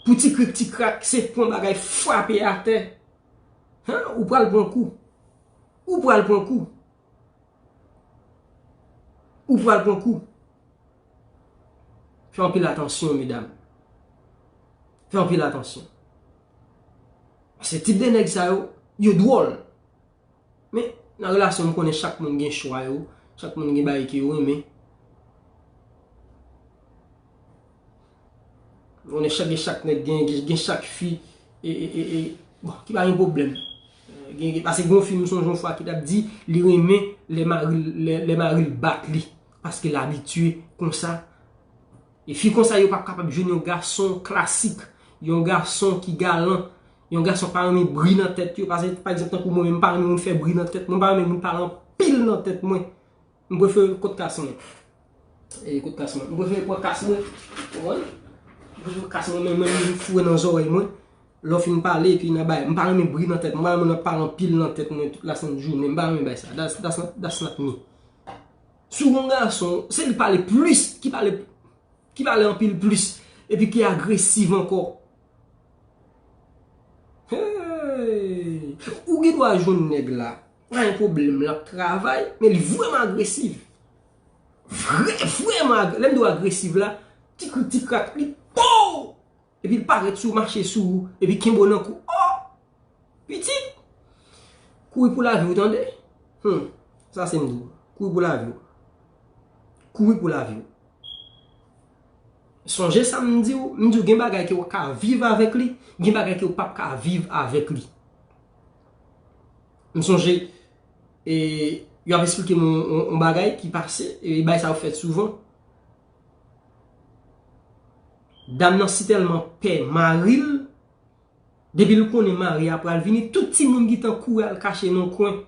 Pou ti krik ti krak, se pran bagay frape atè. Hen, ou pral pran kou. Ou pral pran kou. ou pral pran kou. Fè anpil atansyon, medam. Fè anpil atansyon. Paske tip de nèg sa yo, yo dwòl. Men, nan relasyon, m konnen chak moun gen chwa yo, chak moun gen bagay ke yo renmen. M konnen chak, gen chak nèg, gen, gen, gen chak fi, e, e, e, e, bon, ki pa gen pwoblèm. E, gen, gen, paske gen yon fi m sonje yon fwa ki t ap di, li renmen lè mari l, lè, lè mari l bat li, paske l abitye konsa. E fi konsa yo p ap kapab jwenn yon gason klasik, yon gason ki galan, yon gason pa renmen bri nan tèt yo. Paske, pa egzanp, tankou mwen menm, m pa renmen moun fè bri nan tèt mwen, m pa renmen moun pale anpil nan tèt mwen. M prefere kot kas mwen. E kot kas mwen. M prefere pran kas mwen. Ou konprann? M prefere kas mwen, men mwen, m foure nan zòrèy mwen. Lè w fin pale, epi nan bay. M pa renmen bri nan tèt mwen. M pa renmen moun ap pale anpil nan tèt mwen tout lasent jounen. M pa renmen bay sa. That's, that's not, that's not me. Si w gon gason, se li pale plis, ki pale, ki pale anpil plis, epi ki agresiv ankò. Hey! Ou gen dwa jwenn nèg la, pa gen pwoblèm, l ap travay, men li vrèman agresiv. Vrè, vrèman ag-, lè m di w agresiv la, ti krik, ti krak, li, pow! Epi l parèt sou, mache sou ou, epi kenbe w nan kou. Oh! Pitit! Kouri pou lavi w, tande? Hmm. Sa se m di w. Kouri pou lavi w. Kouri pou lavi w. Sonje sa m di w, m di w gen bagay ke w ka viv avèk li, gen bagay ke w p ap ka viv avèk li. M sonje, e, yo ap esplike m yon, yon, yon bagay ki pase, e bagay sa yo fèt souvan. Dam nan si tèlman pè mari l, depi l konnen mari a pral vini, tout timoun gentan kouri al kache nan yon kwen.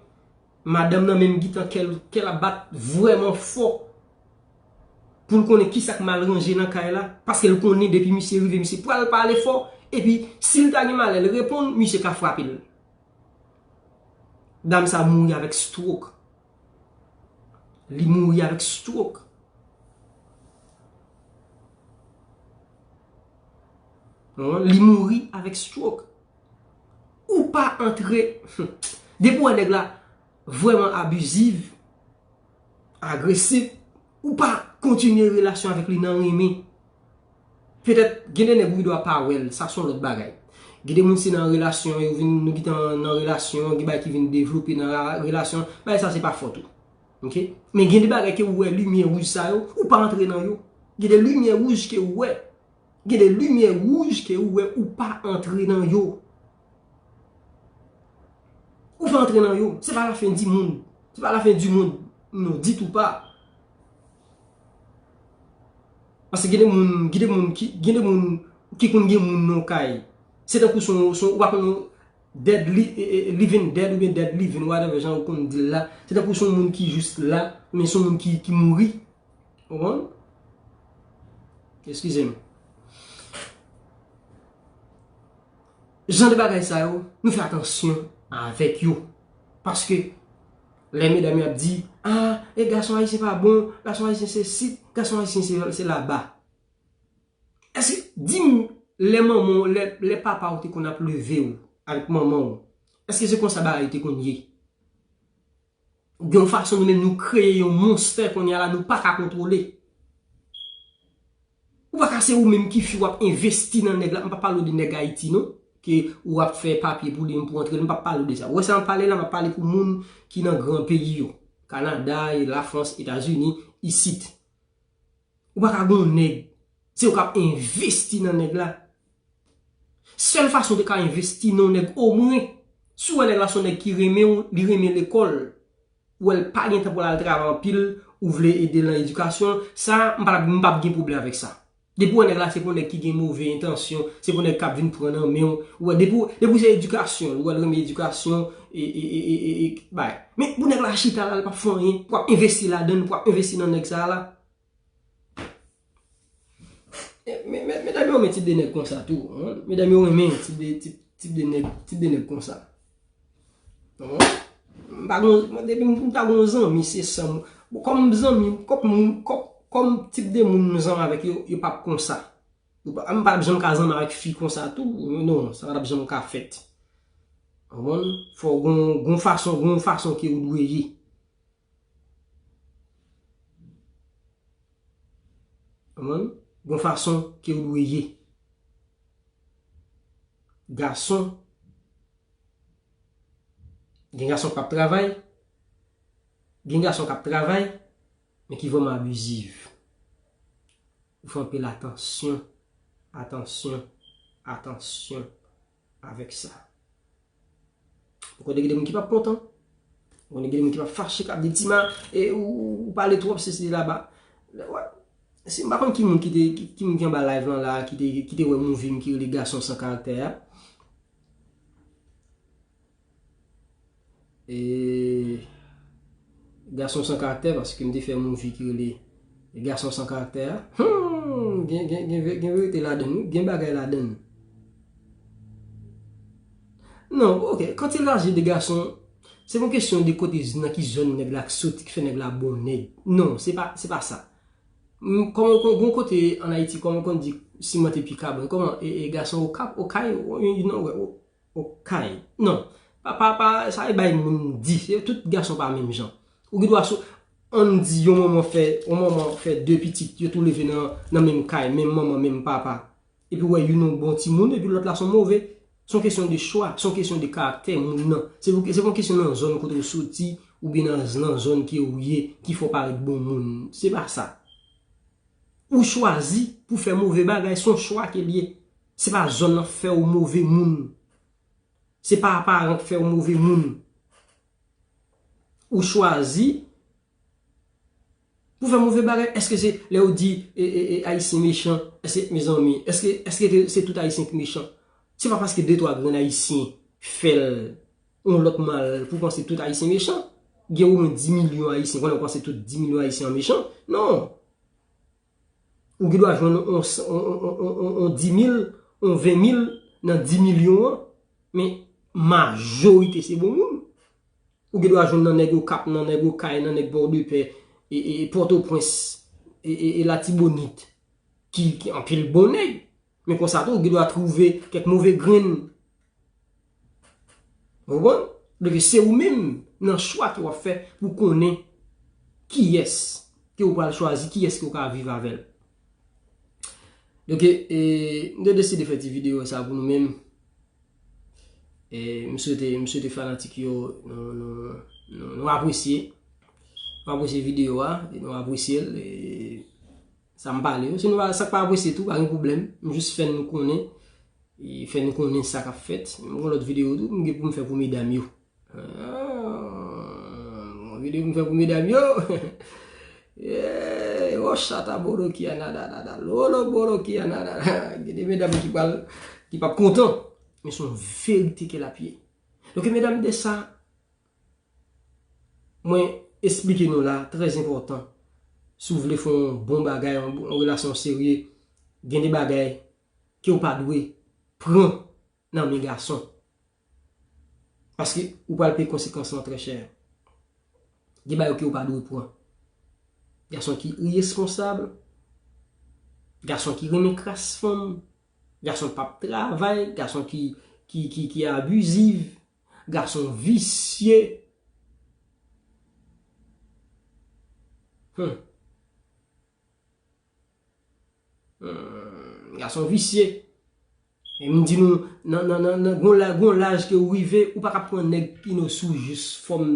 Madanm nan menm gentan kè l, kè l ap bat vrèman fò. Pou l konnen kisa k mal ranje nan kay la, paske l konnen depi misye rive, misye pral pale fò, epi si l ta gen malè, l reponn, misye ka frape l. Dam sa mouri avèk stroke. Li mouri avèk stroke. Li mouri avèk stroke. Ou pa antre. Depi w wè nèg la vrèman abiziv, agresif, ou pa kontinye relasyon avèk li nan renmen. Petèt, gen de nèg ou gendwa pa wè l, sa se yon lòt bagay. Gen de moun se nan relasyon, yo vin, nou gentan nan relasyon, gen bagay ki vin devlope nan ra-, relasyon, bagay sa se pa fòt ou. Oke? Men gen de bagay ke ou wè limyè wouj sa yo, ou pa antre nan yo. Gen de limyè wouj ke ou wè. Gen de limyè wouj ke ou wè, ou pa antre nan yo. Ou pa antre nan yo. Se pa lafen di moun. Se pa lafen di moun. Non, ditou pa. Paske gen de moun, gen de moun ki, gen de moun ki konn gen moun nan kay. Se tankou son, son, ou pa konn dead, li, e, e, living dead oubyen dead living, whatever, jan ou konn di l la. Se tankou son moun ki jis la, men son moun ki, ki mouri. Ou konprann? Eskize m. Jan de bagay sa yo, nou fè atansyon avèk yo. Paske, lè medam yo ap di, ah, e gason ayisyen pa bon, gason ayisyen se sit, gason ayisyen se, se laba. Èske, di m, lè manman w, lè, lè papa w te konn ap leve w avèk manman w, èske se konsa bagay te konn ye? Gen yon fason nou menm nou kreye yon monstè kounye a la nou pa ka kontwole. Ou pa ka se ou menm ki fi w ap envesti nan nèg la. M pa pale w de nèg Ayiti non, ke ou ap fè papye pou li pou antre, m pa pale w de sa. Ou wè sa m ap pale la, m ap pale pou moun ki nan gran peyi yo. Kanada, e Lafrans, Etazini, isit. Ou pa ka gen yon nèg, se ou k ap envesti nan nèg la. Sèl fason w te ka envesti nan yon nèg, omwen, si w wè nèg la se yon nèg ki renmen w, li renmen lekòl, ou wè l pa gen tan pou l al travay anpil, ou vle ede l nan edikasyon, sa, m pa, m p ap gen pwoblèm avèk sa. Depi w wè nèg la se pou yon nèg ki gen move entansyon, se pou yon nèg k ap vin pran nan men w, ou wè, depi w, depi w se edikasyon, ou wè l renmen edikasyon, e, e, bay. Men pou nèg la chita la, l p ap fè anyen, pou w ap envesti ladan l, pou w ap envesti nan nèg sa a la. E, men, men, medam yo renmen tip de nèg konsa tou, hein? Medam yo renmen tip de, tip, tip de nèg, tip de nèg konsa. Hein? M pa gon, mwen, depi m, m ta gon zanmi, se san m, bon, kòm zanmi, kòm moun, kòm, kòm tip de moun m zanmi avèk yo, yo p ap konsa. Yo pa, m p ap janm ka zanmi avèk fi konsa tou, non, sa pa t ap janm ka fèt. Ou konprann? Fò gon, gon fason, gon fason ke ou dwe ye. Konprann? Gon fason ke ou dwe ye. Gason, gen gason k ap travay, gen gason k ap travay, men ki vrèman abiziv. Ou fè anpil atansyon, atansyon, atansyon avèk sa. Ou konnen gen de moun ki p ap kontan. Ou konnen gen de moun ki p ap fache, k ap di, "Tima, e, ou, ou pale twòp, sesi, laba." Wè. Si m pa konn ki moun ki te, ki, ki moun ki anba live lan la, ki te, ki te wè movie m ki rele Gason San Karaktè a. E, Gason San Karaktè, paske m te fè movie ki rele Gason San Karaktè a. Hmm, gen, gen, gen, ve- gen verite ladann, wi, gen bagay ladann. Non, ok, quand il s'agit de gason, se pa kesyon de kote, nan ki zòn nèg la soti ki fè nèg la bon nèg. Non, se pa, se pa sa. M- Kòman, kon- gon kote an Ayiti, kòman konn di, siman te pi kabren, kòman, e, e gason Okap, Okay, you know, Okay. Non. Pa, pa, pa, sa e bay moun di. Se, tout gason pa menm jan. Ou gen dwa sou, ann di yon manman fè, yon manman fè de pitit, yo tou leve nan, nan menm kay, menm manman, menm papa. Epi w wè youn yon bon timoun, epi lòt la se yon move. Se yon kesyon de chwa, se yon kesyon de karaktè moun nan. Se pou, se pa yon kesyon nan zòn kote w soti, oubyen nan, nan zòn ke ou ye, ki fè w parèt bon moun. Se pa sa. Ou chwazi pou fè move bagay, se yon chwa ke l ye. Se pa zòn nan fè w move moun. Se pa aparan k fè w move moun. Ou chwazi pou fè move bagay. Èske se lè yo di, e, e, e, Ayisyen mechan, èske, mezanmi, èske, èske se tout Ayisyen ki mechan? Se pa paske de twa grenn Ayisyen fè l yon lòt mal pou w panse tout Ayisyen mechan. Gen omwen dis milyon Ayisyen, konnen w panse tout dis milyon Ayisyen an mechan? Non. Ou gen dwa jwenn on, on, on, on, on, on dis mil, on ven mil nan dis milyon an, men majorite se bon moun. Ou gen dwa jwenn nan nèg Okap, nan nèg Okay, nan nèg Pòdepè, e, e, e Pòtoprens, e, e, e Latibonit, ki, ki anpil bon nèg. Men konsa tou, ou gen dwa twouve kèk move grenn. Ou konprann? Donk, se ou menm, nan chwa ke w ap fè, pou konnen kiyès ke ou pral chwazi, kiyès ke ou ka viv avè l. Donk, e, m te deside fè ti videyo sa pou nou menm. E, m swete, m swete fanatik yo, nou, nou, nou, nou apresye. Nou apresye videyo a, e nou apresye l, e sa m pale yo. Si nou pa, sa k pa apresye tou, pa gen pwoblèm. M jis fè nou konnen, e fè nou konnen sa k ap fèt. M gen lòt videyo tou, m gen pou m fè pou medam yo. Ah, yon videyo m fè pou medam yo. Yeah, oh, chata boroki anadadada, lolo boroki anadada. Gen de medam ki pral, ki p ap kontan. Men se yon verite ke l ap ye. Donk, medam, de sa, mwen esplike nou la, trè enpòtan. Si w vle fè yon bon bagay, yon, yon relasyon serye, gen de bagay ke w pa dwe pran nan men gason. Paske ou pral peye konsekans lan trè chè. Gen bagay ke ou pa dwe pran. Gason ki iresponsab, gason ki renmen kras fanm, gason k p ap travay, gason ki, ki, ki, ki abiziv, gason visye. Hmm. Hmm, gason visye. E m di nou, nan, nan, nan, nan, gon la-, gon laj ke ou rive, ou pa ka pran nèg ki nou sou jis fòm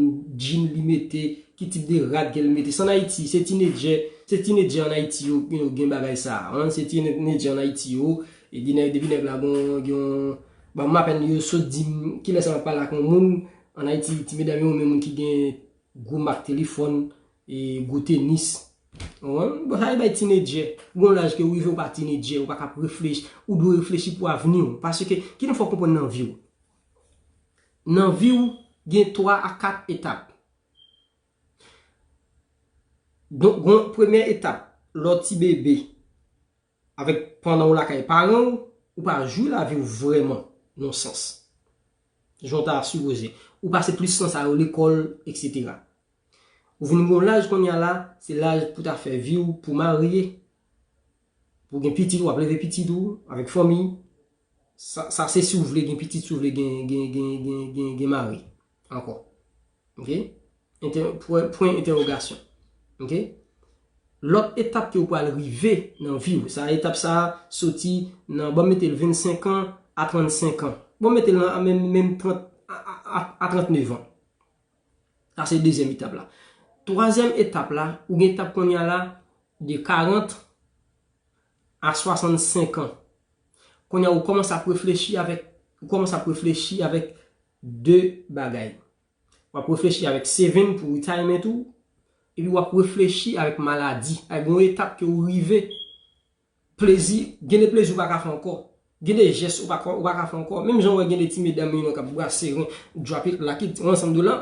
djin li mete, ki tip de rad ke l mete. Se an Ayiti, se tinedjè, se tinedjè an Ayiti yo, yo gen bagay sa a, hein. Se tinedjè an Ayiti yo, e di nèg, depi nèg la gon, gon, bon, m apèn yo sot di m kilès m ap pale ak yon moun, an Ayiti, ti medam yo, men moun ki gen gwo mak telefòn, e gwo tenis. Ou konprann? Bon, sa e bay tinedjè. Ou gon laj ke ou rive, ou pa tinedjè, ou pa ka ap reflechi, ou dwe reflechi pou avni w. Paske, ki nou fò konprann nan vi w? Nan vi w, gen twa a kat etap. Donk, gon premyè etap, lè w ti bebe, avèk pandan w lakay paran w, ou pa jwi lavi w vrèman, nan sans. Jan w ta sipoze. Ou pase plis tan sa yo lekòl, etsetera. Ou vin gon laj kounye a la, se laj pou ta fè vi w, pou marye, pou gen pitit, w ap leve pitit ou, avèk fanmi. Sa, sa se si w vle gen pitit, si w vle gen, gen, gen, gen, gen, gen mari. Ankò. Ok? Entè-, pwen, pwen entèwogasyon. Ok? Lòt etap ke w pral rive nan vi w. Sa etap sa a soti nan, bon, mete l vennsenk an a trannsenk an. Bon, mete l nan menm, menm trant a, a, a, a trannnev an. Sa se dezyèm etap la. Twazyèm etap la, ou gen etap kounye a la de karant a swasannsenk an. Kounye a ou kòmanse ap reflechi avèk, ou kòmanse ap reflechi avèk de bagay. W ap reflechi avèk saving pou retirement ou, epi w ap reflechi avèk maladi. Avèk yon etap ke ou rive, plezi, gen de plezi ou pa ka fè ankò. Gen de jès ou pa ka, ou pa ka fè ankò. Menm jan w wè gen de ti medam, you know, k ap brase ren, drop it like it, w ansanm de la,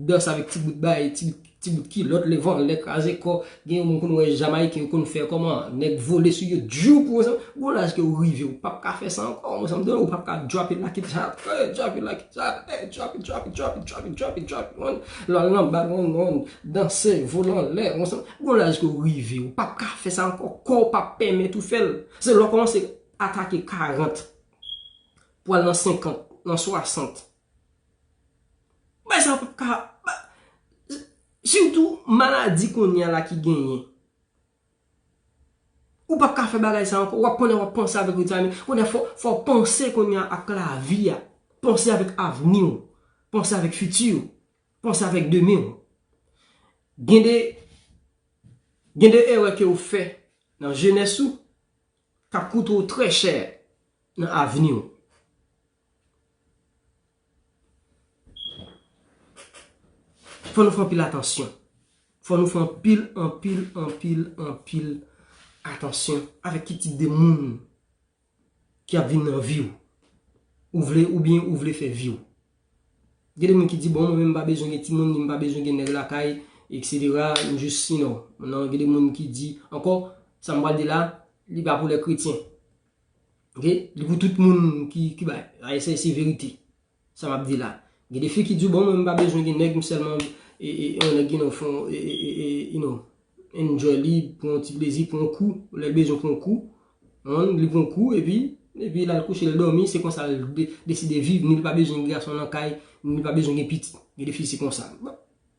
danse avèk ti bout bay, ti, ti bout kilòt, leve anlè, kraze kò. Gen yon moun konn wè Jamayiken yo konn fè kòman, nèg vole sou yo, djoup, w ansanm. Gon laj ke ou rive, ou p ap ka fè sa ankò, w ansanm de la, ou p ap ka drop it like it hot, hey, drop it like it hot, hey, drop it, drop it, drop it, drop it, drop it, drop it, man. Lè w al nan bal, man, man, danse, vole anlè, w ansanm. Gon laj ke ou rive, ou p ap ka fè sa ankò, kò w p ap pèmèt ou fè l. Se lè w kòmanse atake karant, pou al nan senkant, nan swasant. Bagay sa p ap ka, ba, sitou maladi kounye a la ki genyen. Ou p ap ka fè bagay sa ankò, w ap konnen w ap panse avèk retirement. Kounye a fò, fò w panse kounye a ak lavi a. Panse avèk avni w. Panse avèk fiti w. Panse avèk demen w. Gen de, gen de erè ke w fè nan jenès ou k ap koute w trè chè nan avni w. Fò nou fè anpil atansyon. Fò nou fè anpil, anpil, anpil, anpil atansyon avèk ki tip de moun ki ap vin nan vi w. Ou vle, oubyen ou vle fè vi w. Gen de moun ki di, "Bon, mwen menm m pa bezwen gen timoun, ni m pa bezwen gen nèg lakay, et cetera. M jis, you know." Non, gen de moun ki di, ankò, sa m pral di la, li pa pou lè kretyen. Ok? Li pou tout moun ki, ki bay. Sa se, se verite. Sa m ap di la. Gen de fi ki di, "Bon, mwen m pa bezwen gen nèg, m sèlman, e, e, yon nèg, you know, fè yon, e, e, e, e, you know, enjoy li, pran yon ti plezi, pran yon kou, lè l bezwen pran yon kou, yon, li pran yon kou, epi, epi l al kouche, l dòmi, se konsa l de-, deside viv, ni l pa bezwen gen gason nan kay, ni l pa bezwen gen pitit." Gen de fi se konsa. Bon,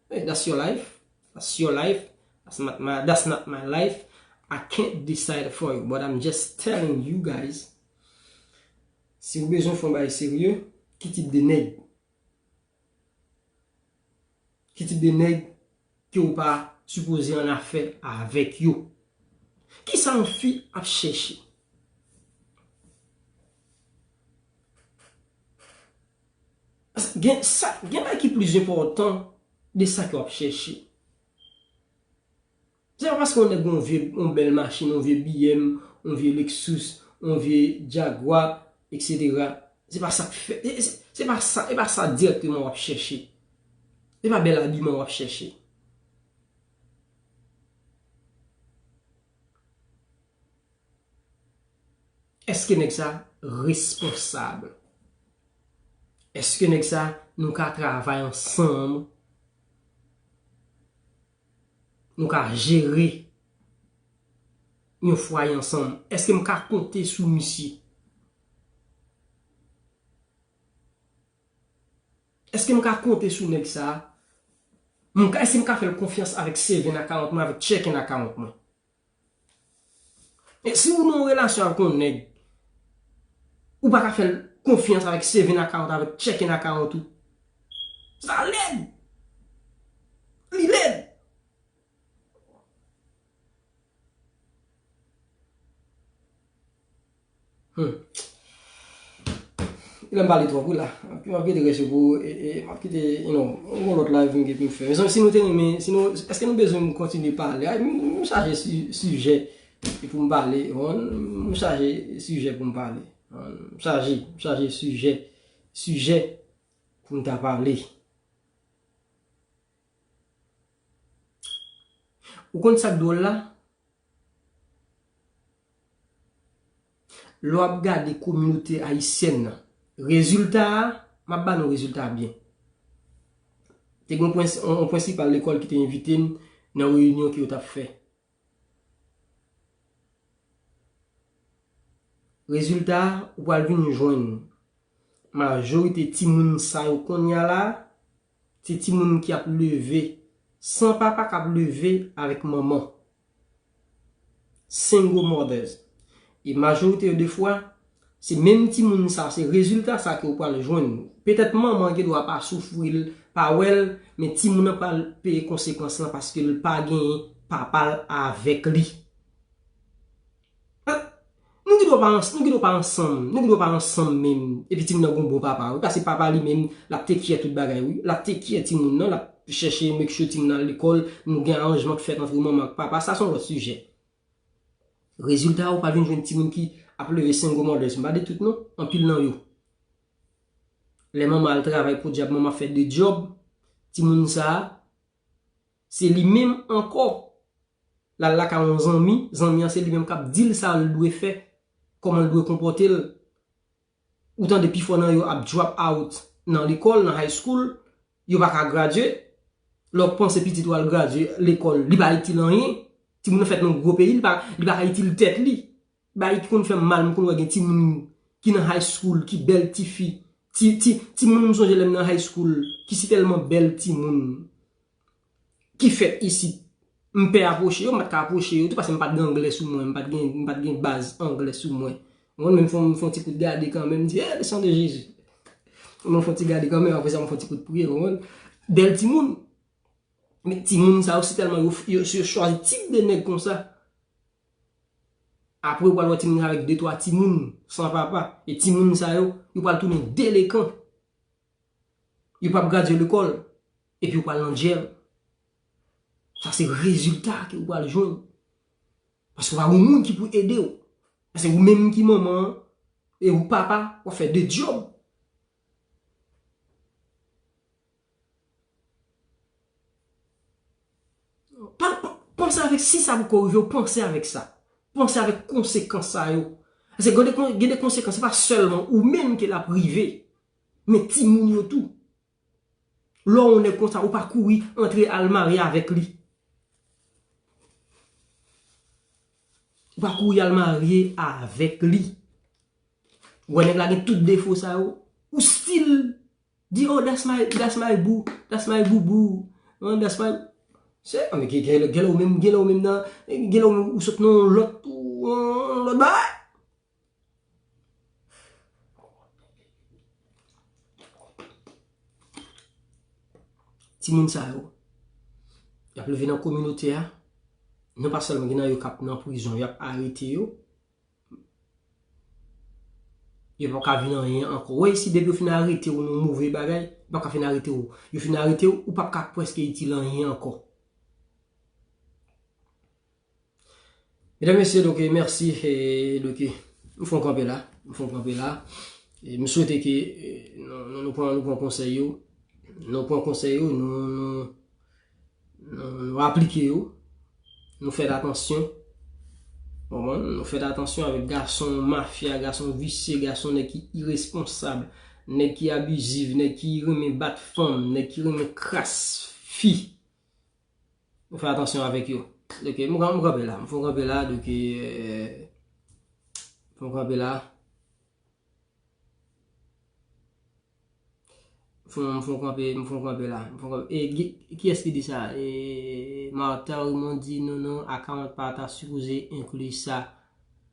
eh, that's your life. That's your life. That's not my, that's not my life. I can't decide for you, but I'm just telling you guys. Si w bezwen fè yon bagay serye, ki tip de nèg? Ki tip de nèg ke w pa sipoze an afè avèk yo? Kisa yon fi ap chèche? Paske gen sa, gen bagay ki plis enpòtan de sa ke w ap chèche. Se pa paske yon nèg gen yon vye, yon bèl machin, yon vye B M, yon vye Lexus, yon vye Jaguar, et cetera. Se pa sa k fè, se, se, se pa sa, se pa sa dirèkteman w ap chèche. Se pa bèl abiman w ap chèche. Èske nèg sa responsab? Èske nèg sa nou ka travay ansanm? Nou ka jere yon fwaye ansanm? Èske m ka konte sou misye? Èske m ka konte sou nèg sa? M ka, èske m ka fè l konfyans avèk saving account mwen, avèk checking account mwen? E si ou nan yon relasyon avèk yon nèg, ou pa ka fè l konfyans avèk saving account, avèk checking account ou. Sa lèd. Li lèd. Hmm. Lè m pale twòp wi la. M ap kite rès yo pou, e, e, m ap kite, you know, yon lòt live m gen pou m fè. Mezanmi, si nou te renmen, si nou, èske nou bezwen m kontinye pale? Ay, m, m chaje si-, sijè pou m pale, yon, m chaje sijè pou m pale. Yon, m chaje, m chaje sijè, sijè pou m ta pale. Ou konn sa k dwòl la? Lè w ap gade kominote ayisyèn nan, rezilta a, m ap ba nou rezilta a byen. Te gen yon prens-, yon, yon prensipal lekòl ki te envite n nan reyinyon ke yo t ap fè. Rezilta a, ou pral vin jwenn majorite timoun sa yo kounye a la, se timoun ki ap leve san papa, k ap leve avèk manman. single mothers. E majorite yo de fwa, se menm timoun sa, se rezilta sa ke w pral jwenn. Petèt manman gen dwa pa soufri l, pa wè l, men timoun nan pral peye konsekans lan paske l pa genyen papa l avèk li. Nou gen dwa pa ans-, nou gen dwa pa ansanm, nou gen dwa pa ansanm menm, epi timoun nan gon bon papa, wi, paske papa li menm, l ap take care tout bagay, wi, l ap take care timoun nan, l ap chèche make sure timoun nan al lekòl, nou gen aranjman k fèt ant manman ak papa, sa se yon lòt sijè. Rezilta, ou pral vin jwenn timoun ki ap leve single mothers, m pa di tout non, anpil nan yo. Lè manman al travay podyab, manman fè de djòb, timoun sa a, se li menm ankò. L al lakay yon zanmi, zanmi an se li menm k ap di l sa l dwe fè, kòman l dwe konpòte l. Ou tande pifò nan yo ap drop out nan lekòl, nan high school, yo pa ka gradye. Lè w panse pitit ou al gradye lekòl, li pa itil anyen. Timoun nan fèt nan gwo peyi, li pa, li pa ka itil tèt li. Bagay ki konn fè m mal, m konn wè gen timoun ki nan high school, ki bèl tifi. Ti, ti, timoun m sonje lè m nan high school, ki si tèlman bèl timoun, ki fèt isit. M pè apwoche yo, m pa t ka apwoche yo tou, paske m pa t gen anglè sou mwen, m pa t gen, m pa t gen baz anglè sou mwen. Ou konprann, men m fè, m fè yon ti kout gade kanmenm, m di, eh, le sang de Jésus. M fè yon ti gade kanmenm, apre sa, m fè yon ti kout priye, ou konprann. Bèl timoun. Men timoun sa yo, si tèlman yo, yo, yo chwazi tip de nèg konsa. Apre, ou pral wè timoun sa avèk de, twa timoun san papa. E timoun sa yo, yo pral tounen delekan. Yo p ap gradye lekòl. Epi ou pral nan djèl. Sa se rezilta ke ou pral jwenn. Paske w pa gen moun ki pou ede w. Paske ou menm ki manman an, e ou papa, w ap fè de djòb. Pa, pa, panse avèk si sa poko rive w, panse avèk sa. Panse avèk konsekans sa yo. Paske gen de kon-, gen de konsekans, se pa sèlman ou menm ke l ap rive, men timoun yo tou. Lè w yon nèg konsa, ou pa kouri antre al marye avèk li. Ou pa kouri al marye avèk li. Ou wè nèg la gen tout defo sa yo, ou still di, oh, that's my, that's my boo, that's my boo boo. Hein, that's my, se, ah, men gen, gen, gen lè ou menm, gen lè ou menm nan, gen lè ou menm ou sot nan yon lòt, yon lòt bagay. Timoun sa yo, y ap leve nan kominote a. Non pa sèlman gen nan yo k ap nan prizon, y ap arete yo. Yo pa ka vin anyen ankò. Ou wè isi, depi yo fin arete w nan move bagay, yo pa ka fin arete w. Yo fin arete w, ou p ap ka prèske itil anyen ankò. Medam, mesye, donk, mèsi, e, donk, m fè yon kanpe la, m fè yon kanpe la. E m swete ke, e, nou, nou, nou pran, nou pran konsèy yo, nou pran konsèy yo, nou, nou, nou, nou aplike yo, nou fè atansyon. Konprann? Nou fè atansyon avèk gason mafya, gason visye, gason nèg ki iresponsab, nèg ki abizif, nèg ki renmen bat fanm, nèg ki renmen kras fi. Nou fè atansyon avèk yo. Donk, m, m kanpe la, m fè yon kanpe la, donk, e, m fè yon kanpe la. M fè, m fè yon kanpe, m fè yon kanpe la. M fè yon kanpe. E, ki, kiyès ki di sa? E, Martha Raymond di, non, non, account pa ta sipoze enkli sa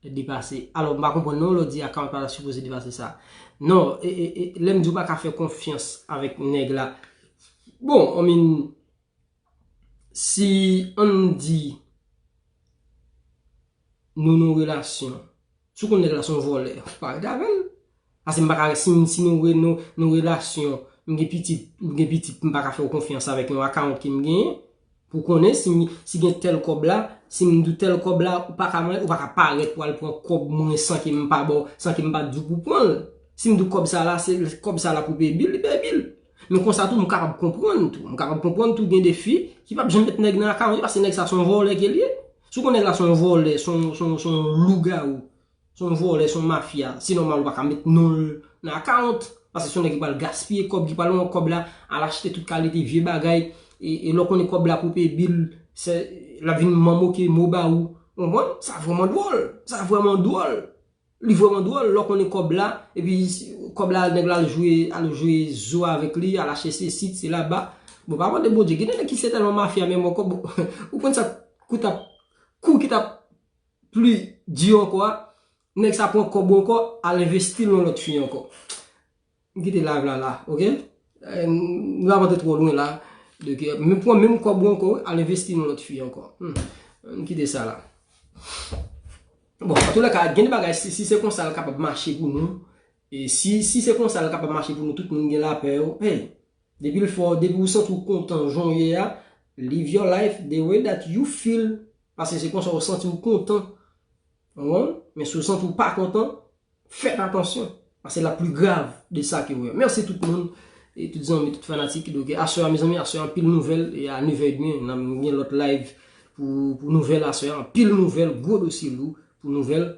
depase. Alò, m pa konprann non, lè w di account pa ta sipoze depase sa. Non, e, e, e, lè m di w pa ka fè konfyans avèk nèg la. Bon, I mean, si ann di nou nan relasyon, si w konn nèg la se yon vòlè, ou pa rete avè l. Paske m pa ka, si, si nou, nou, nou relasyon, m gen pitit, m gen pitit, m pa ka fè w konfyans avèk yon account ke m genyen. Pou konnen si, si gen tèl kòb la, si m di w tèl kòb la, ou pa ka, ou pa ka parèt pou al pran kòb mwen san ke m pa ba w, san ke m pa di w pou pran l. Si m di w kòb sa la, se kòb sa la pou peye bil, li peye bil. Men konsa tou, m kapab konprann tou. M kapab konprann tou, gen de fi ki p ap janm met nèg nan akawon yo, paske nèg sa se yon vòlè ke l ye. Si w konn nèg la se yon vòlè, se yon, se yon, se yon lougawou, se yon vòlè, se yon mafya, se nòmal ou pa ka met non l nan akawon. Paske se yon nèg ki pral gaspiye kòb, ki pral pran kòb la, al achte tout kalite vye bagay. E, e lè w konnen kòb la pou peye bil, se, l ap vin manmoke mo ba ou. Ou konprann? Sa vrèman dwòl. Sa vrèman dwòl. Li vrèman dwòl, lè w konnen kòb la, epi kòb la, nèg la al jwe, al jwe zo avèk li, al achte sesi, sela. Bon, pa mande Bondye, gen de nèg ki se tèlman mafya, men bon, kòb, ou konn sa, kou t ap, kou ki t ap pli di ankò a, nèg sa pran kòb ou ankò, al envesti l nan lòt fi ankò. M kite live la la, ok? Eh, nou pa antre twò lwen la. Donk, eh, menm pran menm kòb ou ankò, al envesti nan lòt fi ankò. Hmm. M kite sa la. Bon, antoulèka, gen de bagay, si, si se konsa l kapab mache pou nou, e si, si se konsa l kapab mache pou nou, tout moun gen lapè yo. Hey, depi l fè w, depi w santi w kontan jan w ye a, live your life the way that you feel. Paske se konsa w santi w kontan. Ou konprann? Men si w santi w pa kontan, fè atansyon. Paske l ap pli grav de sa ke w wè. Mèsi tout moun, e tout zanmi, tout fanatik. Donk, aswè a, mezanmi, aswè a anpil nouvèl, e a nevè edmi, n ap gen lòt live pou, pou nouvèl aswè a. Anpil nouvèl, gwo dosye lou pou nouvèl.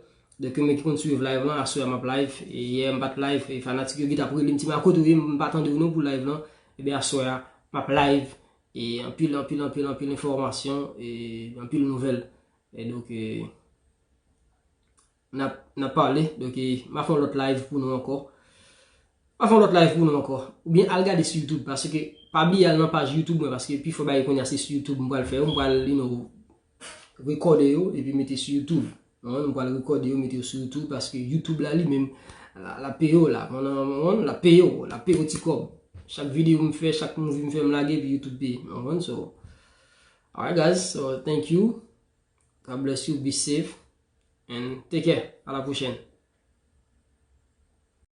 Donk, men ki konn swiv live lan, aswè a m ap live, e yè m pa t live, e fanatik yo ki t ap rele m, "Ti Marco, kote w ye, m pa tande w non pou live lan." Ebyen, aswè a, m ap live, e anpil, anpil, anpil, anpil enfòmasyon, e anpil nouvèl. E donk, e, n ap, n ap pale. Donk, e, m a fè yon lòt live pou nou ankò. M a fè yon lòt live pou nou ankò. Oubyen al gade sou YouTube, paske pa bliye al nan paj YouTube mwen, paske pifò bagay kounye a se sou YouTube m pral fè yo, m pral, you know, rekòde yo, epi mete sou YouTube. Ou konprann? M pral rekòde yo, mete yo sou YouTube, paske YouTube la li menm, la, l ap peye w la. Ou konprann? L ap peye w, l ap peye w ti kòb. Chak videyo m fè, chak movie m fè, m lage, epi YouTube peye. Ou konprann? So, alright guys, so thank you. God bless you, be safe, and take care. À la prochaine.